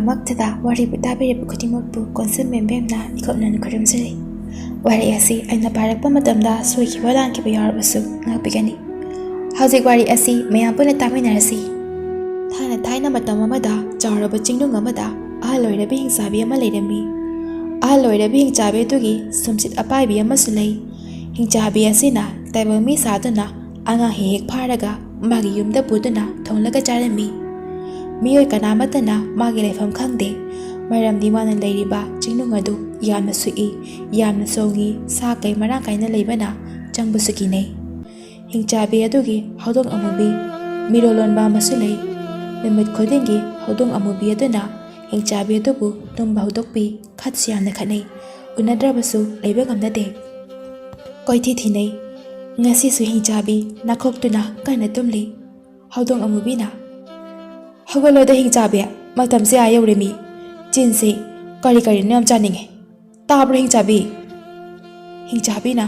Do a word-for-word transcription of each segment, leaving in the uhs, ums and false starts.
ꯃꯔꯛꯇꯨꯗ ꯋꯥꯔꯤꯕꯨ ꯇꯥꯕꯤꯔꯤꯕ ꯈꯨꯗꯤꯡꯃꯛꯄꯨ ꯀꯣꯟꯁꯝ ꯕꯦꯝꯕꯦꯝꯅ ꯏꯀꯣꯛꯅꯅ ꯈꯨꯔꯨꯝꯖꯔꯤ꯫ ꯋꯥꯔꯤ ꯑꯁꯤ ꯑꯩꯅ ꯄꯥꯔꯛꯄ ꯃꯇꯝꯗ ꯁꯣꯏꯈꯤꯕ ꯂꯥꯟꯈꯤꯕ ꯌꯥꯎꯔꯕꯁꯨ ꯉꯥꯛꯄꯤꯒꯅꯤ꯫ ꯍꯧꯖꯤꯛ ꯋꯥꯔꯤ ꯑꯁꯤ ꯃꯌꯥꯝ ꯄꯨꯟꯅ ꯇꯥꯃꯤꯟꯅꯔꯁꯤ꯫ ꯊꯥꯏꯅ ꯊꯥꯏꯅ ꯃꯇꯝ ꯑꯃꯗ ꯆꯥꯎꯔꯕ ꯆꯤꯡꯅꯨꯡ ꯑꯃꯗ ꯑꯍꯜ ꯑꯣꯏꯔꯕꯤ ꯍꯤꯡꯆꯥꯕꯤ ꯑꯃ ꯂꯩꯔꯝꯃꯤ꯫ ꯑꯍꯜ ꯑꯣꯏꯔꯕꯤ ꯍꯤꯡꯆꯥꯕꯤ ꯑꯗꯨꯒꯤ ꯁꯨꯝꯆꯤꯠ ꯑꯄꯥꯏꯕꯤ ꯑꯃꯁꯨ ꯂꯩ꯫ ꯍꯤꯡꯆꯥꯕꯤ ꯑꯁꯤꯅ ꯇꯥꯏꯕꯪ ꯃꯤ ꯁꯥꯗꯨꯅ ꯑꯉꯥꯡ ꯍꯦꯛ ꯍꯦꯛ ꯐꯥꯔꯒ ꯃꯥꯒꯤ ꯌꯨꯝꯗ ꯄꯨꯗꯨꯅ ꯊꯣꯡꯂꯒ ꯆꯥꯔꯝꯃꯤ꯫ ꯃꯤꯑꯣꯏ ꯀꯅꯥꯃꯠꯇꯅ ꯃꯥꯒꯤ ꯂꯩꯐꯝ ꯈꯪꯗꯦ, ꯃꯔꯝꯗꯤ ꯃꯥꯅ ꯂꯩꯔꯤꯕ ꯆꯤꯡꯅꯨꯡ ꯑꯗꯨ ꯌꯥꯝꯅ ꯁꯨꯛꯏ, ꯌꯥꯝꯅ ꯁꯣꯡꯉꯤ, ꯁꯥ ꯀꯩ ꯃꯔꯥꯡ ꯀꯥꯏꯅ ꯂꯩꯕꯅ ꯆꯪꯕꯁꯨ ꯀꯤꯅꯩ꯫ ꯍꯤꯡꯆꯥꯕꯤ ꯑꯗꯨꯒꯤ ꯍꯧꯗꯣꯡ ꯑꯃꯨꯕꯤ ꯃꯤꯔꯣꯜ ꯂꯣꯟꯕ ꯑꯃꯁꯨ ꯂꯩ꯫ ꯅꯨꯃꯤꯠ ꯈꯨꯗꯤꯡꯒꯤ ꯍꯧꯗꯣꯡ ꯑꯃꯨꯕꯤ ꯑꯗꯨꯅ ꯍꯤꯡꯆꯥꯕꯤ ꯑꯗꯨꯕꯨ ꯇꯨꯝꯕ ꯍꯧꯗꯣꯛꯄꯤ, ꯈꯠꯁꯨ ꯌꯥꯝꯅ ꯈꯠꯅꯩ, ꯎꯅꯗ꯭ꯔꯕꯁꯨ ꯂꯩꯕ ꯉꯝꯅꯗꯦ꯫ ꯀꯣꯏꯊꯤ ꯊꯤꯅꯩ꯫ ꯉꯁꯤꯁꯨ ꯍꯤꯡꯆꯥꯕꯤ ꯅꯥꯈꯣꯛꯇꯨꯅ ꯀꯟꯅ ꯇꯨꯝꯂꯤ꯫ ꯍꯧꯗꯣꯡ ꯑꯃꯨꯕꯤꯅ, "ꯍꯧꯒꯠꯂꯣꯗ ꯍꯤꯡꯆꯥꯕꯤ, ꯃꯇꯝꯁꯦ ꯑꯥ ꯌꯧꯔꯦꯃꯤ꯫ ꯆꯤꯟꯁꯤ ꯀꯔꯤ ꯀꯔꯤꯅꯣ ꯌꯥꯝ ꯆꯥꯅꯤꯡꯉꯦ꯫ ꯇꯥꯕ꯭ꯔꯣ ꯍꯤꯡꯆꯥꯕꯤ?" ꯍꯤꯡꯆꯥꯕꯤꯅ,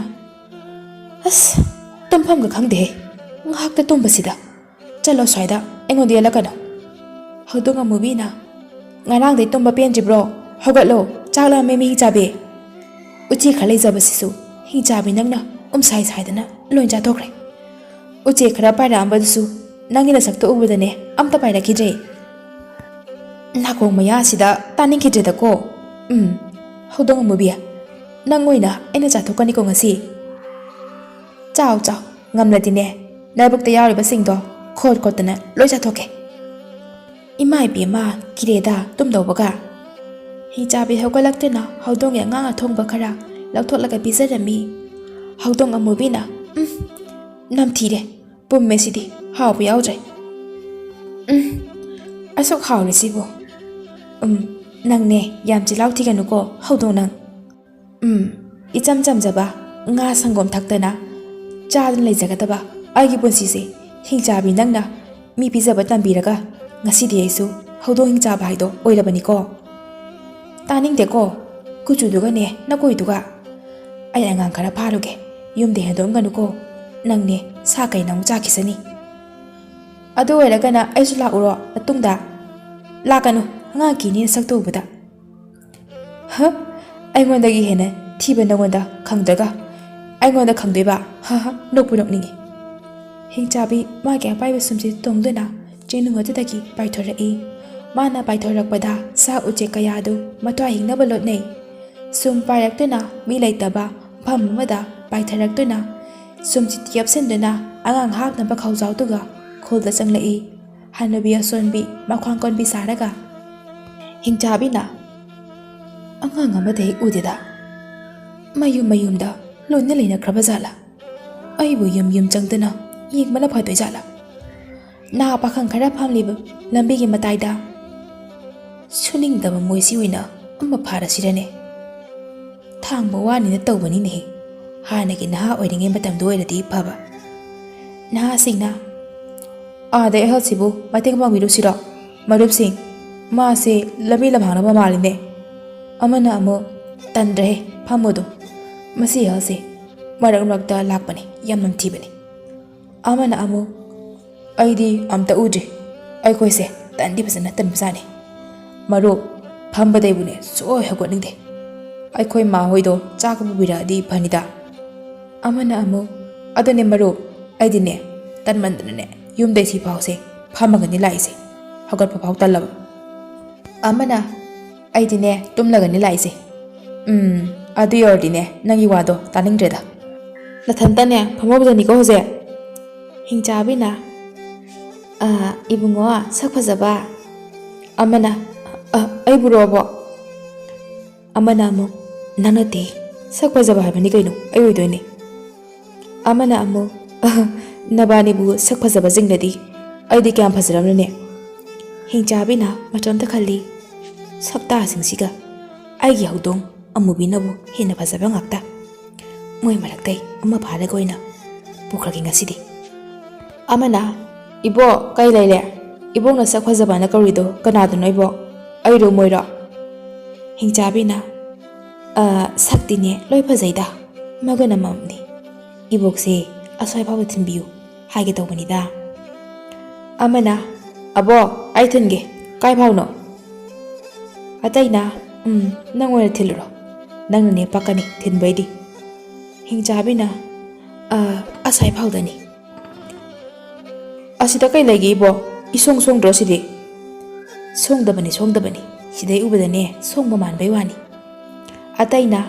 "ꯑꯁ, ꯇꯨꯝꯐꯝꯒ ꯈꯪꯗꯦꯍꯦ, ꯉꯥꯏꯍꯥꯛꯇ ꯇꯨꯝꯕꯁꯤꯗ꯫ ꯆꯠꯂꯣ ꯁ꯭ꯋꯥꯏꯗ, ꯑꯩꯉꯣꯟꯗ ꯌꯦꯠꯂꯛꯀꯅꯨ꯫" ꯍꯧꯗꯣꯡ ꯑꯃꯨꯕꯤꯅ, "ꯉꯔꯥꯡꯗꯩ ꯇꯨꯝꯕ ꯄꯦꯟꯗ꯭ꯔꯤꯕ꯭ꯔꯣ? ꯍꯧꯒꯠꯂꯣ, ꯆꯥꯛ ꯂꯥꯝꯃꯦꯃꯤ ꯍꯤꯡꯆꯥꯕꯤ꯫ ꯎꯆꯦꯛ ꯈꯔ ꯂꯩꯖꯕꯁꯤꯁꯨ ꯍꯤꯡꯆꯥꯕꯤ ꯅꯪꯅ ꯎꯝꯁꯥꯏ ꯁꯥꯏꯗꯅ ꯂꯣꯏ ꯆꯥꯊꯣꯛꯈ꯭ꯔꯦ꯫ ꯎꯆꯦꯛ ꯈꯔ ꯄꯥꯏꯔꯛꯑꯝꯕꯗꯨꯁꯨ ꯅꯪꯒꯤ ꯅꯁꯛꯇꯣ ꯎꯕꯗꯅꯦ ꯑꯝꯇ ꯄꯥꯏꯔꯛꯈꯤꯗ꯭ꯔꯦ꯫ ꯅꯥꯀꯣꯡ ꯃꯌꯥꯁꯤꯗ ꯇꯥꯅꯤꯡꯈꯤꯗ꯭ꯔꯦꯗꯀꯣ꯫ ꯎꯝ, ꯍꯧꯗꯣꯡ ꯑꯃꯨꯕꯤ, ꯅꯪ ꯑꯣꯏꯅ ꯑꯩꯅ ꯆꯥꯊꯣꯛꯀꯅꯤꯀꯣ ꯉꯁꯤ꯫ ꯆꯥꯎ ꯆꯥꯎ, ꯉꯝꯂꯗꯤꯅꯦ ꯅꯕꯨꯛꯇ ꯌꯥꯎꯔꯤꯕꯁꯤꯡꯗꯣ ꯈꯣꯠ ꯈꯣꯠꯇꯅ ꯂꯣꯏ ꯆꯥꯊꯣꯛꯀꯦ꯫" "ꯏꯃꯥ ꯏꯕꯦꯝꯃ, ꯀꯤꯔꯦꯗ ꯇꯨꯝꯗꯧꯕꯒ꯫" ꯍꯤꯡꯆꯥꯕꯤ ꯍꯧꯒꯠꯂꯛꯇꯨꯅ ꯍꯧꯗꯣꯡꯒꯤ ꯑꯉꯥꯡ ꯑꯊꯣꯡꯕ ꯈꯔ ꯂꯧꯊꯣꯛꯂꯒ ꯄꯤꯖꯔꯝꯃꯤ꯫ ꯍꯧꯗꯣꯡ ꯑꯃꯨꯕꯤꯅ, "ꯎꯝ, ꯅꯝꯊꯤꯔꯦ, ꯄꯨꯝꯃꯦ ꯁꯤꯗꯤ, ꯍꯥꯎꯕ ꯌꯥꯎꯗ꯭ꯔꯦ꯫ ꯎꯝ, ꯑꯁꯨꯛ ꯍꯥꯎꯔꯤꯁꯤꯕꯨ꯫ ꯎꯝ, ꯅꯪꯅꯦ ꯌꯥꯝ ꯆꯤꯜꯍꯥꯎ ꯊꯤꯒꯅꯨꯀꯣ ꯍꯧꯗꯣꯡ ꯅꯪ꯫ ꯎꯝ, ꯏꯆꯝ ꯆꯝꯖꯕ ꯉꯥ ꯁꯪꯒꯣꯝ ꯊꯛꯇꯅ ꯆꯥꯗꯨꯅ ꯂꯩꯖꯒꯗꯕ ꯑꯩꯒꯤ ꯄꯨꯟꯁꯤꯁꯦ ꯍꯤꯡꯆꯥꯕꯤ ꯅꯪꯅ ꯃꯤ ꯄꯤꯖꯕ ꯇꯝꯕꯤꯔꯒ ꯉꯁꯤꯗꯤ ꯑꯩꯁꯨ ꯍꯧꯗꯣꯡ ꯍꯤꯡꯆꯥꯕ ꯍꯥꯏꯗꯣ ꯑꯣꯏꯔꯕꯅꯤꯀꯣ꯫ ꯇꯥꯅꯤꯡꯗꯦꯀꯣ, ꯀꯨꯆꯨꯗꯨꯒꯅꯦ ꯅꯀꯣꯏꯗꯨꯒ꯫ ꯑꯩ ꯑꯉꯥꯡ ꯈꯔ ꯐꯥꯔꯨꯒꯦ, ꯌꯨꯝꯗ ꯍꯦꯟꯗꯣꯛꯑꯝꯒꯅꯨꯀꯣ꯫ ꯅꯪꯅꯦ ꯁꯥ ꯀꯩꯅ ꯑꯃꯨꯛ ꯆꯥꯈꯤꯁꯅꯤ꯫ ꯑꯗꯨ ꯑꯣꯏꯔꯒꯅ ꯑꯩꯁꯨ ꯂꯥꯛꯎꯔꯣ ꯃꯇꯨꯡꯗ?" "ꯂꯥꯛꯀꯅꯨ, ꯑꯉꯥꯡ ꯀꯤꯅꯤ ꯅꯁꯛꯇꯣ ꯎꯕꯗ꯫ "ꯍ? ꯑꯩꯉꯣꯟꯗꯒꯤ ꯍꯦꯟꯅ ꯊꯤꯕ ꯅꯉꯣꯟꯗ ꯈꯪꯗ꯭ꯔꯒ ꯑꯩꯉꯣꯟꯗ ꯈꯪꯗꯣꯏꯕ? ꯍ ꯍ, ꯅꯣꯛꯄꯨ ꯅꯣꯛꯅꯤꯡꯉꯤ꯫" ꯍꯤꯡꯆꯥꯕꯤ ꯃꯥꯒꯤ ꯑꯄꯥꯏꯕ ꯁꯨꯝꯁꯤꯠ ꯇꯣꯡꯗꯨꯅ ꯆꯤꯡꯅꯨꯡ ꯑꯗꯨꯗꯒꯤ ꯄꯥꯏꯊꯣꯔꯛꯏ꯫ ꯃꯥꯅ ꯄꯥꯏꯊꯣꯔꯛꯄꯗ ꯁꯥ ꯎꯆꯦꯛ ꯀꯌꯥ ꯑꯗꯨ ꯃꯇ꯭ꯋꯥꯏ ꯍꯤꯡꯅꯕ ꯂꯣꯠꯅꯩ꯫ ꯁꯨꯝ ꯄꯥꯏꯔꯛꯇꯨꯅ ꯃꯤ ꯂꯩꯇꯕ ꯃꯐꯝ ꯑꯃꯗ ꯄꯥꯏꯊꯔꯛꯇꯨꯅ ꯁꯨꯝꯁꯤꯠ ꯌꯦꯞꯁꯤꯟꯗꯨꯅ ꯑꯉꯥꯡ ꯍꯥꯞꯅꯕ ꯈꯥꯎꯖꯥꯎꯗꯨꯒ ꯈꯨꯜꯗ ꯆꯪꯂꯛꯏ꯫ ꯍꯅꯨꯕꯤ ꯑꯁꯣꯟꯕꯤ ꯃꯈ꯭ꯋꯥꯡ ꯀꯣꯟꯕꯤ ꯁꯥꯔꯒ꯫ ꯍꯤꯡꯆꯥꯕꯤꯅ, "ꯑꯉꯥꯡ ꯑꯃꯗ ꯍꯦꯛ ꯎꯗꯦꯗ꯫ ꯃꯌꯨꯝ ꯃꯌꯨꯝꯗ ꯂꯣꯏꯅ ꯂꯩꯅꯈ꯭ꯔꯕ ꯖꯥꯠꯂꯥ? ꯑꯩꯕꯨ ꯌꯨꯝ ꯌꯨꯝ ꯆꯪꯗꯅ ꯌꯦꯡꯕꯅ ꯐꯗꯣꯏ ꯖꯥꯠꯂꯥ? ꯅꯍꯥ ꯄꯥꯈꯪ ꯈꯔ ꯐꯝꯂꯤꯕ ꯂꯝꯕꯤꯒꯤ ꯃꯇꯥꯏꯗ ꯁꯨꯅꯤꯡꯗꯕ ꯃꯣꯏꯁꯤ ꯑꯣꯏꯅ ꯑꯃ ꯐꯥꯔꯁꯤꯔꯅꯦ? ꯊꯥꯡꯕ ꯋꯥꯅꯤꯅ ꯇꯧꯕꯅꯤꯅꯦꯍꯦ꯫ ꯍꯥꯟꯅꯒꯤ ꯅꯍꯥ ꯑꯣꯏꯔꯤꯉꯩ ꯃꯇꯝꯗꯨ ꯑꯣꯏꯔꯗꯤ ꯐꯕ꯫" ꯅꯍꯥꯁꯤꯡꯅ, "ꯑꯥꯗ ꯑꯍꯜꯁꯤꯕꯨ ꯃꯇꯦꯡ ꯄꯥꯡꯕꯤꯔꯨꯁꯤꯔꯣ, ꯃꯔꯨꯞꯁꯤꯡ? ꯃꯥꯁꯦ ꯂꯝꯕꯤ ꯂꯝꯍꯥꯡꯅꯕ ꯃꯥꯜꯂꯤꯅꯦ꯫" ꯑꯃꯅ ꯑꯃꯨꯛ, "ꯇꯟꯗ꯭ꯔꯦꯍꯦ, ꯐꯝꯃꯨ ꯑꯗꯨꯝ꯫ ꯃꯁꯤ ꯑꯍꯜꯁꯦ ꯃꯔꯛ ꯃꯔꯛꯇ ꯂꯥꯛꯄꯅꯦ, ꯌꯥꯝ ꯅꯝꯊꯤꯕꯅꯦ꯫" ꯑꯃꯅ ꯑꯃꯨꯛ, "ꯑꯩꯗꯤ ꯑꯝꯇ ꯎꯗ꯭ꯔꯤ꯫ ꯑꯩꯈꯣꯏꯁꯦ ꯇꯟꯗꯤ ꯐꯖꯅ ꯇꯟꯕꯖꯥꯠꯅꯤ꯫ ꯃꯔꯨꯞ, ꯐꯝꯕꯗꯩꯕꯨꯅꯦ ꯁꯨꯛꯍꯧ ꯍꯧꯒꯠꯅꯤꯡꯗꯦ꯫ ꯑꯩꯈꯣꯏ ꯃꯥ ꯍꯣꯏꯗꯣ ꯆꯥꯛꯀ ꯄꯨꯕꯤꯔꯛꯑꯗꯤ ꯐꯅꯤꯗ꯫" ꯑꯃꯅ ꯑꯃꯨꯛ, "ꯑꯗꯨꯅꯦ ꯃꯔꯨꯞ, ꯑꯩꯗꯤꯅꯦ ꯇꯟꯃꯟꯗꯅꯅꯦ ꯌꯨꯝꯗꯩ ꯁꯤꯐꯥꯎꯁꯦ ꯐꯝꯃꯒꯅꯤ ꯂꯥꯛꯏꯁꯦ, ꯍꯧꯒꯠꯄ ꯐꯥꯎ ꯇꯜꯂꯕ꯫" ꯑꯃꯅ, "ꯑꯩꯗꯤꯅꯦ ꯇꯨꯝꯂꯒꯅꯤ ꯂꯥꯛꯏꯁꯦ꯫" "ꯎꯝ, ꯑꯗꯨ ꯌꯧꯔꯗꯤꯅꯦ ꯅꯪꯒꯤ ꯋꯥꯗꯣ ꯇꯥꯅꯤꯡꯗ꯭ꯔꯦꯗ꯫ ꯅꯊꯟꯇꯅꯦ ꯐꯝꯍꯧꯖꯅꯤꯀꯣ ꯍꯧꯖꯤꯛ꯫" ꯍꯤꯡꯆꯥꯕꯤꯅ, "ꯑ, ꯏꯕꯨꯡꯉꯣ ꯁꯛ ꯐꯖꯕ꯫" ꯑꯃꯅ, "ꯑ, ꯑꯩꯕꯨꯔꯣ ꯑꯕꯣꯛ?" ꯑꯃꯅ ꯑꯃꯨꯛ, "ꯅꯪ ꯅꯠꯇꯦ, ꯁꯛ ꯐꯖꯕ ꯍꯥꯏꯕꯅꯤ ꯀꯩꯅꯣ, ꯑꯩ ꯑꯣꯏꯗꯣꯏꯅꯦ꯫" ꯑꯃꯅ ꯑꯃꯨꯛ, "ꯑꯍ, ꯅꯕꯥꯅꯤꯕꯨ ꯁꯛ ꯐꯖꯕꯁꯤꯡꯗꯗꯤ ꯑꯩꯗꯤ ꯀꯌꯥꯝ ꯐꯖꯔꯝꯂꯅꯤ?" ꯍꯤꯡꯆꯥꯕꯤꯅ ꯃꯇꯣꯝꯇ ꯈꯜꯂꯤ, "ꯁꯛꯇꯥꯁꯤꯡꯁꯤꯒ ꯑꯩꯒꯤ ꯍꯧꯗꯣꯡ ꯑꯃꯨꯕꯤꯅꯕꯨ ꯍꯦꯟꯅ ꯐꯖꯕ ꯉꯥꯛꯇ꯫ ꯃꯣꯏ ꯃꯔꯛꯇꯩ ꯑꯃ ꯐꯥꯔꯒ ꯑꯣꯏꯅ ꯄꯨꯈ꯭ꯔꯒꯦ ꯉꯁꯤꯗꯤ꯫" ꯑꯃꯅ, "ꯏꯕꯣꯛ, ꯀꯩ ꯂꯩꯔꯦ? ꯏꯕꯣꯛꯅ ꯁꯛ ꯐꯖꯕꯅ ꯀꯧꯔꯤꯗꯣ ꯀꯅꯥꯗꯅꯣ ꯏꯕꯣꯛ? ꯑꯩꯔꯣ ꯃꯣꯏꯔꯣ?" ꯍꯤꯡꯆꯥꯕꯤꯅ, "ꯑ, ꯁꯛꯇꯤꯅꯦ ꯂꯣꯏ ꯐꯖꯩꯗ, ꯃꯒꯨꯟ ꯑꯃꯃꯝꯅꯤ꯫ ꯏꯕꯣꯛꯁꯦ ꯑꯁ꯭ꯋꯥꯏ ꯐꯥꯎꯕ ꯊꯤꯟꯕꯤꯌꯨ ꯍꯥꯏꯒꯦ ꯇꯧꯕꯅꯤꯗ꯫" ꯑꯃꯅ, "ꯑꯕꯣꯛ, ꯑꯩ ꯊꯤꯟꯒꯦ꯫ ꯀꯥꯏ ꯐꯥꯎꯅꯣ?" ꯑꯇꯩꯅ, "ꯎꯝ, ꯅꯪ ꯑꯣꯏꯅ ꯊꯤꯜꯂꯨꯔꯣ, ꯅꯪꯅꯅꯦ ꯄꯛꯀꯅꯤ ꯊꯤꯟꯕꯩꯗꯤ"꯫ ꯍꯤꯡꯆꯥꯕꯤꯅ, "ꯑ, ꯑꯁꯥꯏ ꯐꯥꯎꯗꯅꯤ"꯫ "ꯑꯁꯤꯗ ꯀꯩ ꯂꯩꯒꯦ ꯏꯕꯣ? ꯏꯁꯣꯡ ꯁꯣꯡꯗ꯭ꯔꯣ ꯁꯤꯗꯤ?" "ꯁꯣꯡꯗꯕꯅꯤ, ꯁꯣꯡꯗꯕꯅꯤ, ꯁꯤꯗꯩ ꯎꯕꯗꯅꯦ ꯁꯣꯡꯕ ꯃꯥꯟꯕꯩ ꯋꯥꯅꯤ"꯫ ꯑꯇꯩꯅ,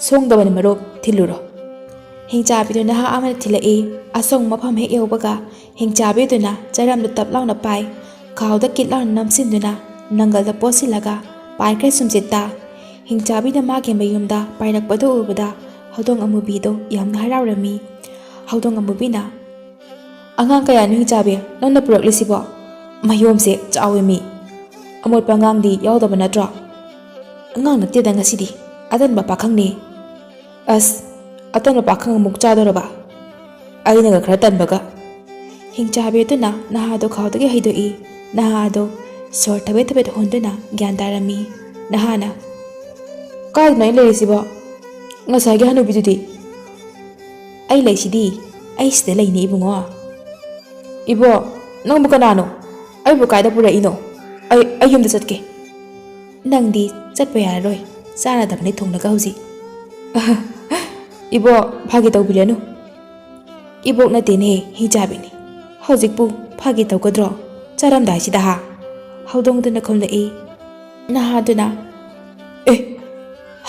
"ꯁꯣꯡꯗꯕꯅꯤ ꯃꯔꯨꯞ, ꯊꯤꯜꯂꯨꯔꯣ"꯫ ꯍꯤꯡꯆꯥꯕꯤꯗꯨ ꯅꯍꯥ ꯑꯃꯅ ꯊꯤꯜꯂꯛꯏ꯫ ꯑꯁꯣꯡ ꯃꯐꯝ ꯍꯦꯛ ꯌꯧꯕꯒ ꯍꯤꯡꯆꯥꯕꯤꯗꯨꯅ ꯆꯔꯝꯗꯨ ꯇꯞ ꯂꯥꯎꯅ ꯄꯥꯏ, ꯈꯥꯎꯗ ꯀꯤꯠ ꯂꯥꯎꯅ ꯅꯝꯁꯤꯟꯗꯨꯅ ꯅꯪꯒꯜꯗ ꯄꯣꯠꯁꯤꯜꯂꯒ ꯄꯥꯏꯈ꯭ꯔꯦ ꯁꯨꯝꯆꯤꯠꯇ꯫ ꯍꯤꯡꯆꯥꯕꯤꯅ ꯃꯥꯒꯤ ꯃꯌꯨꯝꯗ ꯄꯥꯏꯔꯛꯄꯗꯨ ꯎꯕꯗ ꯍꯧꯗꯣꯡ ꯑꯃꯨꯕꯤꯗꯨ ꯌꯥꯝꯅ ꯍꯔꯥꯎꯔꯝꯃꯤ꯫ ꯍꯧꯗꯣꯡ ꯑꯃꯨꯕꯤꯅ, "ꯑꯉꯥꯡ ꯀꯌꯥꯅꯣ ꯍꯤꯡꯆꯥꯕꯤ ꯅꯪꯅ ꯄꯨꯔꯛꯂꯤꯁꯤꯕꯣ? ꯃꯌꯣꯝꯁꯦ ꯆꯥꯎꯋꯦ ꯃꯤ꯫ ꯑꯃꯣꯠꯄ ꯑꯉꯥꯡꯗꯤ ꯌꯥꯎꯗꯕ ꯅꯠꯇ꯭ꯔꯣ?" "ꯑꯉꯥꯡ ꯅꯠꯇꯦꯗ ꯉꯁꯤꯗꯤ, ꯑꯇꯟꯕ ꯄꯥꯈꯪꯅꯤ"꯫ "ꯑꯁ, ꯑꯇꯟꯕ ꯄꯥꯈꯪ ꯑꯃꯨꯛ ꯆꯥꯗꯧꯔꯕ? ꯑꯩꯅꯒ ꯈꯔ ꯇꯟꯕꯒ"꯫ ꯍꯤꯡꯆꯥꯕꯤ ꯑꯗꯨꯅ ꯅꯍꯥꯗꯣ ꯈꯥꯎꯗꯒꯤ ꯍꯩꯗꯣꯛꯏ꯫ ꯅꯍꯥ ꯑꯗꯣ ꯁꯣꯔ ꯊꯕꯦꯠ ꯊꯕꯦꯠ ꯍꯣꯟꯗꯨꯅ ꯒ꯭ꯌꯥꯟ ꯇꯥꯔꯝꯃꯤ꯫ ꯅꯍꯥꯅ, "ꯀꯥꯏꯗꯅꯣ ꯑꯩ ꯂꯩꯔꯤꯁꯤꯕꯣ? ꯉꯁꯥꯏꯒꯤ ꯍꯅꯨꯕꯤꯗꯨꯗꯤ?" "ꯑꯩ ꯂꯩꯁꯤꯗꯤ, ꯑꯩ ꯁꯤꯗ ꯂꯩꯅꯤ ꯏꯕꯨꯡꯉꯣ"꯫ "ꯏꯕꯣ, ꯅꯪꯕꯨ ꯀꯅꯥꯅꯣ? ꯑꯩꯕꯨ ꯀꯥꯏꯗ ꯄꯨꯔꯛꯏꯅꯣ? ꯑꯩ, ꯑꯩ ꯌꯨꯝꯗ ꯆꯠꯀꯦ"꯫ "ꯅꯪꯗꯤ ꯆꯠꯄ ꯌꯥꯔꯔꯣꯏ, ꯆꯥꯔꯗꯕꯅꯤ ꯊꯣꯡꯂꯒ ꯍꯧꯖꯤꯛ"꯫ "ꯏꯕꯣ, ꯐꯥꯒꯤ ꯇꯧꯕꯤꯔꯅꯨ"꯫ "ꯏꯕꯣꯛ ꯅꯠꯇꯦꯅꯦ, ꯍꯤꯡꯆꯥꯕꯤꯅꯤ꯫ ꯍꯧꯖꯤꯛꯄꯨ ꯐꯥꯒꯤ ꯇꯧꯒꯗ꯭ꯔꯣ? ꯆꯥꯔꯝꯗꯥꯏꯁꯤꯗ ꯍꯥ"꯫ ꯍꯧꯗꯣꯡꯗꯨꯅ ꯈꯨꯝꯂꯛꯏ꯫ ꯅꯍꯥꯗꯨꯅ, "ꯑꯦ,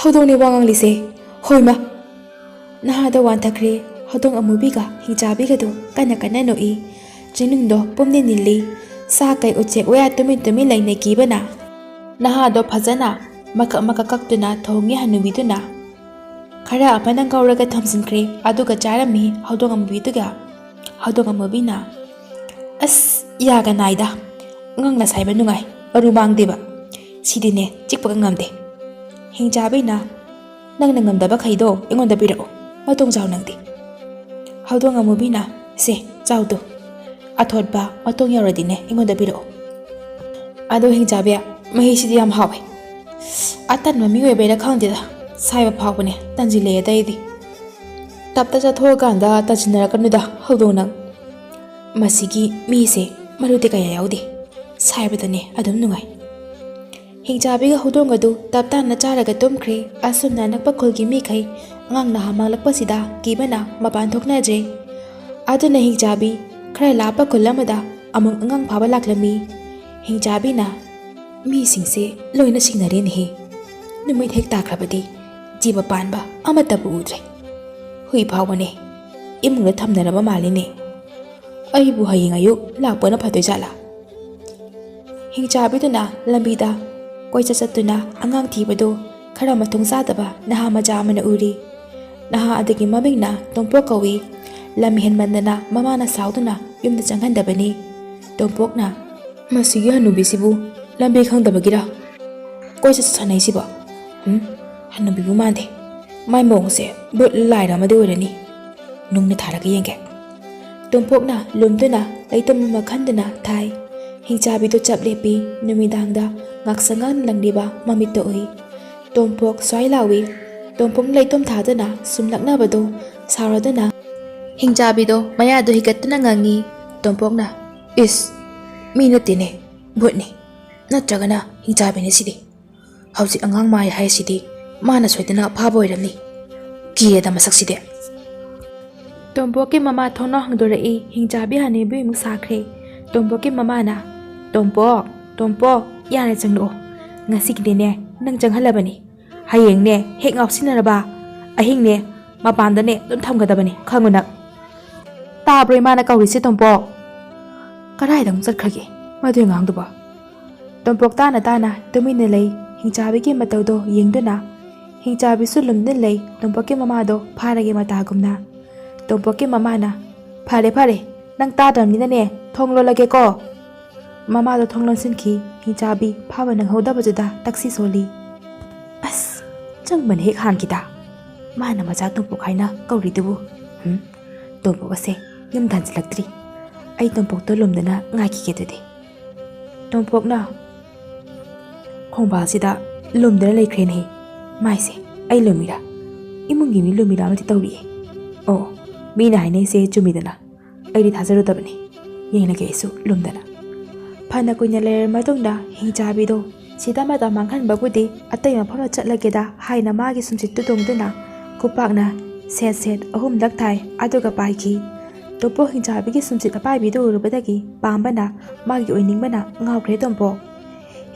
ꯍꯧꯗꯣꯡꯅꯦ ꯋꯥ ꯉꯥꯡꯂꯤꯁꯦ꯫ ꯍꯣꯏꯃ!" ꯅꯍꯥꯗꯣ ꯋꯥꯟꯊꯈ꯭ꯔꯦ꯫ ꯍꯧꯗꯣꯡ ꯑꯃꯨꯕꯤꯒ ꯍꯤꯡꯆꯥꯕꯤꯒꯗꯨ ꯀꯟꯅ ꯀꯟꯅ ꯅꯣꯛꯏ꯫ ꯆꯤꯡꯅꯨꯡꯗꯣ ꯄꯨꯝꯅꯤꯟ ꯅꯤꯜꯂꯤ꯫ ꯁꯥ ꯀꯩ ꯎꯆꯦꯛ ꯋꯥꯌꯥ ꯇꯨꯃꯤꯟ ꯇꯨꯃꯤꯟ ꯂꯩꯅꯈꯤꯕꯅ ꯅꯍꯥꯗꯣ ꯐꯖꯅ ꯃꯀꯛ ꯃꯀꯛ ꯀꯛꯇꯨꯅ ꯊꯣꯡꯉꯤ ꯍꯅꯨꯕꯤꯗꯨꯅ꯫ ꯈꯔ ꯑꯃꯅ ꯉꯧꯔꯒ ꯊꯝꯖꯤꯟꯈ꯭ꯔꯦ, ꯑꯗꯨꯒ ꯆꯥꯔꯝꯃꯤ ꯍꯧꯗꯣꯡ ꯑꯃꯨꯕꯤꯗꯨꯒ꯫ ꯍꯧꯗꯣꯡ ꯑꯃꯨꯕꯤꯅ, "ꯑꯁ, ꯌꯥꯒ ꯅꯥꯏꯗ꯫ ꯑꯉꯥꯡꯅ ꯁꯥꯏꯕ ꯅꯨꯡꯉꯥꯏ, ꯃꯔꯨ ꯃꯥꯡꯗꯦꯕ꯫ ꯁꯤꯗꯤꯅꯦ, ꯆꯤꯛꯄꯒ ꯉꯝꯗꯦ"꯫ ꯍꯤꯡꯆꯥꯕꯤꯅ, "ꯅꯪꯅ ꯉꯝꯗꯕꯈꯩꯗꯣ ꯑꯩꯉꯣꯟꯗ ꯄꯤꯔꯛꯑꯣ, ꯃꯇꯣꯡ ꯆꯥꯎ ꯅꯪꯗꯤ"꯫ ꯍꯧꯗꯣꯡ ꯑꯃꯨꯕꯤꯅ, "ꯁꯦ, ꯆꯥꯎꯗꯣ꯫ ꯑꯊꯣꯠꯄ ꯃꯇꯣꯡ ꯌꯥꯎꯔꯗꯤꯅꯦ, ꯑꯩꯉꯣꯟꯗ ꯄꯤꯔꯛꯑꯣ"꯫ ꯑꯗꯣ ꯍꯤꯡꯆꯥꯕꯤ, ꯃꯍꯤꯁꯤꯗꯤ ꯌꯥꯝ ꯍꯥꯎꯋꯦ꯫ ꯑꯇꯟꯕ ꯃꯤ ꯑꯣꯏꯕꯩꯔꯥ ꯈꯪꯗꯦꯗ, ꯁꯥꯏꯕ ꯐꯥꯎꯕꯅꯦ ꯇꯟꯁꯤꯜꯂꯛꯑꯦꯗ ꯑꯩꯗꯤ꯫ ꯇꯞꯇ ꯆꯠꯊꯣꯛꯑꯀꯥꯟꯗ ꯇꯟꯁꯤꯟꯅꯔꯛꯀꯅꯨꯗ, ꯍꯧꯗꯣꯡ ꯅꯪ꯫ ꯃꯁꯤꯒꯤ ꯃꯤꯁꯦ ꯃꯔꯨꯗꯤ ꯀꯌꯥ ꯌꯥꯎꯗꯦ, ꯁꯥꯏꯕꯗꯅꯦ ꯑꯗꯨꯝ ꯅꯨꯡꯉꯥꯏ꯫ ꯍꯤꯡꯆꯥꯕꯤꯒ ꯍꯧꯗꯣꯡꯒꯗꯨ ꯇꯞ ꯇꯥꯅ ꯆꯥꯔꯒ ꯇꯨꯝꯈ꯭ꯔꯦ꯫ ꯑꯁꯨꯝꯅ ꯑꯅꯛꯄ ꯈꯨꯜꯒꯤ ꯃꯤꯈꯩ ꯑꯉꯥꯡ ꯅꯍꯥ ꯃꯥꯡꯂꯛꯄꯁꯤꯗ ꯀꯤꯕꯅ ꯃꯄꯥꯟ ꯊꯣꯛꯅꯗ꯭ꯔꯦ꯫ ꯑꯗꯨꯅ ꯍꯤꯡꯆꯥꯕꯤ ꯈꯔ ꯂꯥꯞꯄ ꯈꯨꯜ ꯑꯃꯗ ꯑꯃꯨꯛ ꯑꯉꯥꯡ ꯐꯥꯕ ꯂꯥꯛꯂꯝꯃꯤ꯫ ꯍꯤꯡꯆꯥꯕꯤꯅ, "ꯃꯤꯁꯤꯡꯁꯦ ꯂꯣꯏꯅ ꯁꯤꯡꯅꯔꯦꯅꯦꯍꯦ꯫ ꯅꯨꯃꯤꯠ ꯍꯦꯛ ꯇꯥꯈ꯭ꯔꯕꯗꯤ ꯖꯤꯕ ꯄꯥꯟꯕ ꯑꯃꯠꯇꯕꯨ ꯎꯗ꯭ꯔꯦ꯫ ꯍꯨꯏ ꯐꯥꯎꯕꯅꯦ ꯏꯃꯨꯡꯗ ꯊꯝꯅꯔꯕ ꯃꯥꯜꯂꯤꯅꯦ꯫ ꯑꯩꯕꯨ ꯍꯌꯦꯡ ꯑꯌꯨꯛ ꯂꯥꯛꯄꯅ ꯐꯗꯣꯏꯖꯥꯠꯂꯥ?" ꯍꯤꯡꯆꯥꯕꯤꯗꯨꯅ ꯂꯝꯕꯤꯗ ꯀꯣꯏꯆꯠ ꯆꯠꯇꯨꯅ ꯑꯉꯥꯡ ꯊꯤꯕꯗꯨ ꯈꯔ ꯃꯊꯣꯡ ꯆꯥꯗꯕ ꯅꯍꯥ ꯃꯆꯥ ꯑꯃꯅ ꯎꯔꯤ꯫ ꯅꯍꯥ ꯑꯗꯨꯒꯤ ꯃꯃꯤꯡꯅ ꯇꯣꯝꯄꯣꯛ ꯀꯧꯏ꯫ ꯂꯝ ꯍꯦꯟꯃꯟꯗꯅ ꯃꯃꯥꯅ ꯁꯥꯎꯗꯨꯅ ꯌꯨꯝꯗ ꯆꯪꯍꯟꯗꯕꯅꯤ꯫ ꯇꯣꯝꯄꯣꯛꯅ, "ꯃꯁꯤꯒꯤ ꯍꯅꯨꯕꯤꯁꯤꯕꯨ ꯂꯝꯕꯤ ꯈꯪꯗꯕꯒꯤꯔ ꯀꯣꯏꯆꯠ ꯆꯠ ꯁꯥꯟꯅꯩꯁꯤꯕꯣ? ꯎꯝ, ꯍꯅꯨꯕꯤꯕꯨ ꯃꯥꯟꯗꯦ꯫ ꯃꯥꯏ ꯃꯑꯣꯡꯁꯦ ꯚꯨꯠ ꯂꯥꯏꯔ ꯑꯃꯗꯤ ꯑꯣꯏꯔꯅꯤ꯫ ꯅꯨꯡꯅ ꯊꯥꯔꯒ ꯌꯦꯡꯒꯦ꯫" ꯇꯣꯝꯄꯣꯛꯅ ꯂꯨꯝꯗꯨꯅ ꯂꯩꯇꯣꯝ ꯑꯃ ꯈꯟꯗꯨꯅ ꯊꯥꯏ꯫ ꯍꯤꯡꯆꯥꯕꯤꯗꯨ ꯆꯞ ꯂꯦꯞꯄꯤ꯫ ꯅꯨꯃꯤꯗꯥꯡꯗ ꯉꯥꯛꯁꯪ ꯉꯥꯛꯅ ꯂꯪꯂꯤꯕ ꯃꯃꯤꯠꯇ ꯎꯏ꯫ "ꯇꯣꯝꯄꯣꯛ!" ꯁ꯭ꯋꯥꯏ ꯂꯥꯎꯏ꯫ ꯇꯣꯝꯄꯣꯛꯅ ꯂꯩꯇꯣꯝ ꯊꯥꯗꯨꯅ ꯁꯨꯝ ꯂꯛꯅꯕꯗꯨ ꯁꯥꯎꯔꯗꯨꯅ ꯍꯤꯡꯆꯥꯕꯤꯗꯣ ꯃꯌꯥꯗꯨ ꯍꯤꯒꯠꯇꯨꯅ ꯉꯪꯉꯤ꯫ ꯇꯣꯝꯄꯣꯛꯅ, "ꯏꯁ! ꯃꯤ ꯅꯠꯇꯦꯅꯦ, ꯚꯨꯠꯅꯤ꯫ ꯅꯠꯇ꯭ꯔꯒꯅ ꯍꯤꯡꯆꯥꯕꯤꯅꯤ ꯁꯤꯗꯤ꯫ ꯍꯧꯖꯤꯛ ꯑꯉꯥꯡ ꯃꯥꯏ ꯍꯥꯏꯁꯤꯗꯤ ꯃꯥꯅ ꯁꯣꯏꯗꯅ ꯐꯥꯕ ꯑꯣꯏꯔꯝꯅꯤ꯫ ꯀꯤꯔꯦꯗ ꯃꯁꯛꯁꯤꯗꯤ꯫" ꯇꯣꯝꯄꯣꯛꯀꯤ ꯃꯃꯥ ꯊꯣꯡꯅꯥꯎ ꯍꯥꯡꯗꯣꯔꯛꯏ꯫ ꯍꯤꯡꯆꯥꯕꯤ ꯍꯅꯨꯕꯤꯃꯨꯛ ꯁꯥꯈ꯭ꯔꯦ꯫ ꯇꯣꯝꯄꯣꯛꯀꯤ ꯃꯃꯥꯅ, "ꯇꯣꯝꯄꯣꯛ, ꯇꯣꯝꯄꯣꯛ, ꯌꯥꯔꯦ, ꯆꯪꯂꯛꯑꯣ꯫ ꯉꯁꯤꯒꯤꯗꯤꯅꯦ ꯅꯪ ꯆꯪꯍꯜꯂꯕꯅꯤ꯫ ꯍꯌꯦꯡꯅꯦ ꯍꯦꯛ ꯉꯥꯎꯁꯤꯟꯅꯔꯕ ꯑꯍꯤꯡꯅꯦ ꯃꯄꯥꯟꯗꯅꯦ ꯑꯗꯨꯝ ꯊꯝꯒꯗꯕꯅꯤ, ꯈꯪꯉꯨ ꯅꯪ꯫ ꯇꯥꯕ꯭ꯔꯣ ꯏꯃꯥꯅ ꯀꯧꯔꯤꯁꯦ, ꯇꯣꯝꯄꯣꯛ?" ꯀꯗꯥꯏꯗ ꯑꯃꯨꯛ ꯆꯠꯈ꯭ꯔꯒꯦ ꯃꯗꯨꯏ ꯑꯉꯥꯡꯗꯨꯕꯣ? ꯇꯣꯝꯄꯣꯛ ꯇꯥꯅ ꯇꯥꯅ ꯇꯨꯃꯤꯟꯅ ꯂꯩ꯫ ꯍꯤꯡꯆꯥꯕꯤꯒꯤ ꯃꯇꯧꯗꯣ ꯌꯦꯡꯗꯨꯅ ꯍꯤꯡꯆꯥꯕꯤꯁꯨ ꯂꯨꯝꯗꯨꯅ ꯂꯩ꯫ ꯇꯣꯝꯄꯣꯛꯀꯤ ꯃꯃꯥꯗꯣ ꯐꯥꯔꯒꯦ ꯃꯇꯥꯒꯨꯝꯅ꯫ ꯇꯣꯝꯄꯣꯛꯀꯤ ꯃꯃꯥꯅ, "ꯐꯔꯦ, ꯐꯔꯦ, ꯅꯪ ꯇꯥꯗ꯭ꯔꯕꯅꯤꯅꯅꯦ ꯊꯣꯡ ꯂꯣꯜꯂꯒꯦꯀꯣ꯫" ꯃꯃꯥꯗꯣ ꯊꯣꯡ ꯂꯣꯟꯁꯤꯟꯈꯤ꯫ ꯍꯤꯡꯆꯥꯕꯤ ꯐꯥꯕ ꯅꯪꯍꯧꯗꯕꯗꯨꯗ ꯇꯛꯁꯤ ꯁꯣꯜꯂꯤ꯫ "ꯑꯁ, ꯆꯪꯕꯅ ꯍꯦꯛ ꯍꯥꯟꯈꯤꯗ꯫ ꯃꯥꯅ ꯃꯆꯥ ꯇꯣꯝꯄꯣꯛ ꯍꯥꯏꯅ ꯀꯧꯔꯤꯗꯨꯕꯨ꯫ ꯍꯨꯝ, ꯇꯣꯝꯄꯣꯛ ꯑꯁꯦ ꯌꯨꯝ ꯊꯥꯟꯖꯤꯜꯂꯛꯇ꯭ꯔꯤ꯫ ꯑꯩ ꯇꯣꯝꯄꯣꯛꯇꯣ ꯂꯨꯝꯗꯅ ꯉꯥꯏꯈꯤꯒꯦ ꯑꯗꯨꯗꯤ꯫" ꯇꯣꯝꯄꯣꯛꯅ ꯈꯣꯡꯕꯥꯜꯁꯤꯗ ꯂꯨꯝꯗꯅ ꯂꯩꯈ꯭ꯔꯦꯅꯦꯍꯦ꯫ "ꯃꯥꯏꯁꯦ, ꯑꯩ ꯂꯨꯝꯃꯤꯔꯥ? ꯏꯃꯨꯡꯒꯤ ꯃꯤ ꯂꯨꯝꯃꯤꯔꯥ ꯑꯃꯗꯤ ꯇꯧꯔꯤꯌꯦ꯫ ꯑꯣ, ꯃꯤꯅ ꯍꯥꯏꯅꯩꯁꯦ ꯆꯨꯝꯃꯤꯗꯅ꯫ ꯑꯩꯗꯤ ꯊꯥꯖꯔꯨꯗꯕꯅꯤ꯫ ꯌꯦꯡꯂꯒꯦ ꯑꯩꯁꯨ ꯂꯨꯝꯗꯅ꯫" ꯐꯅ ꯀꯨꯏꯅ ꯂꯩꯔꯕ ꯃꯇꯨꯡꯗ ꯍꯤꯡꯆꯥꯕꯤꯗꯣ ꯁꯤꯗ ꯃꯇꯝ ꯃꯥꯡꯍꯟꯕꯕꯨꯗꯤ ꯑꯇꯩ ꯃꯐꯝꯗ ꯆꯠꯂꯒꯦꯗ ꯍꯥꯏꯅ ꯃꯥꯒꯤ ꯁꯨꯝꯆꯤꯠꯇꯨ ꯇꯣꯡꯗꯨꯅ ꯈꯨꯄꯥꯛꯅ ꯁꯦꯠ ꯁꯦꯠ ꯑꯍꯨꯝꯂꯛ ꯊꯥꯏ, ꯑꯗꯨꯒ ꯄꯥꯏꯈꯤ꯫ ꯇꯣꯝꯄꯣꯛ ꯍꯤꯡꯆꯥꯕꯤꯒꯤ ꯁꯨꯝꯆꯤꯠ ꯑꯄꯥꯏꯕꯤꯗꯨ ꯎꯔꯨꯕꯗꯒꯤ ꯄꯥꯝꯕꯅ ꯃꯥꯒꯤ ꯑꯣꯏꯅꯤꯡꯕꯅ ꯉꯥꯎꯈ꯭ꯔꯦ ꯇꯣꯝꯄꯣꯛ꯫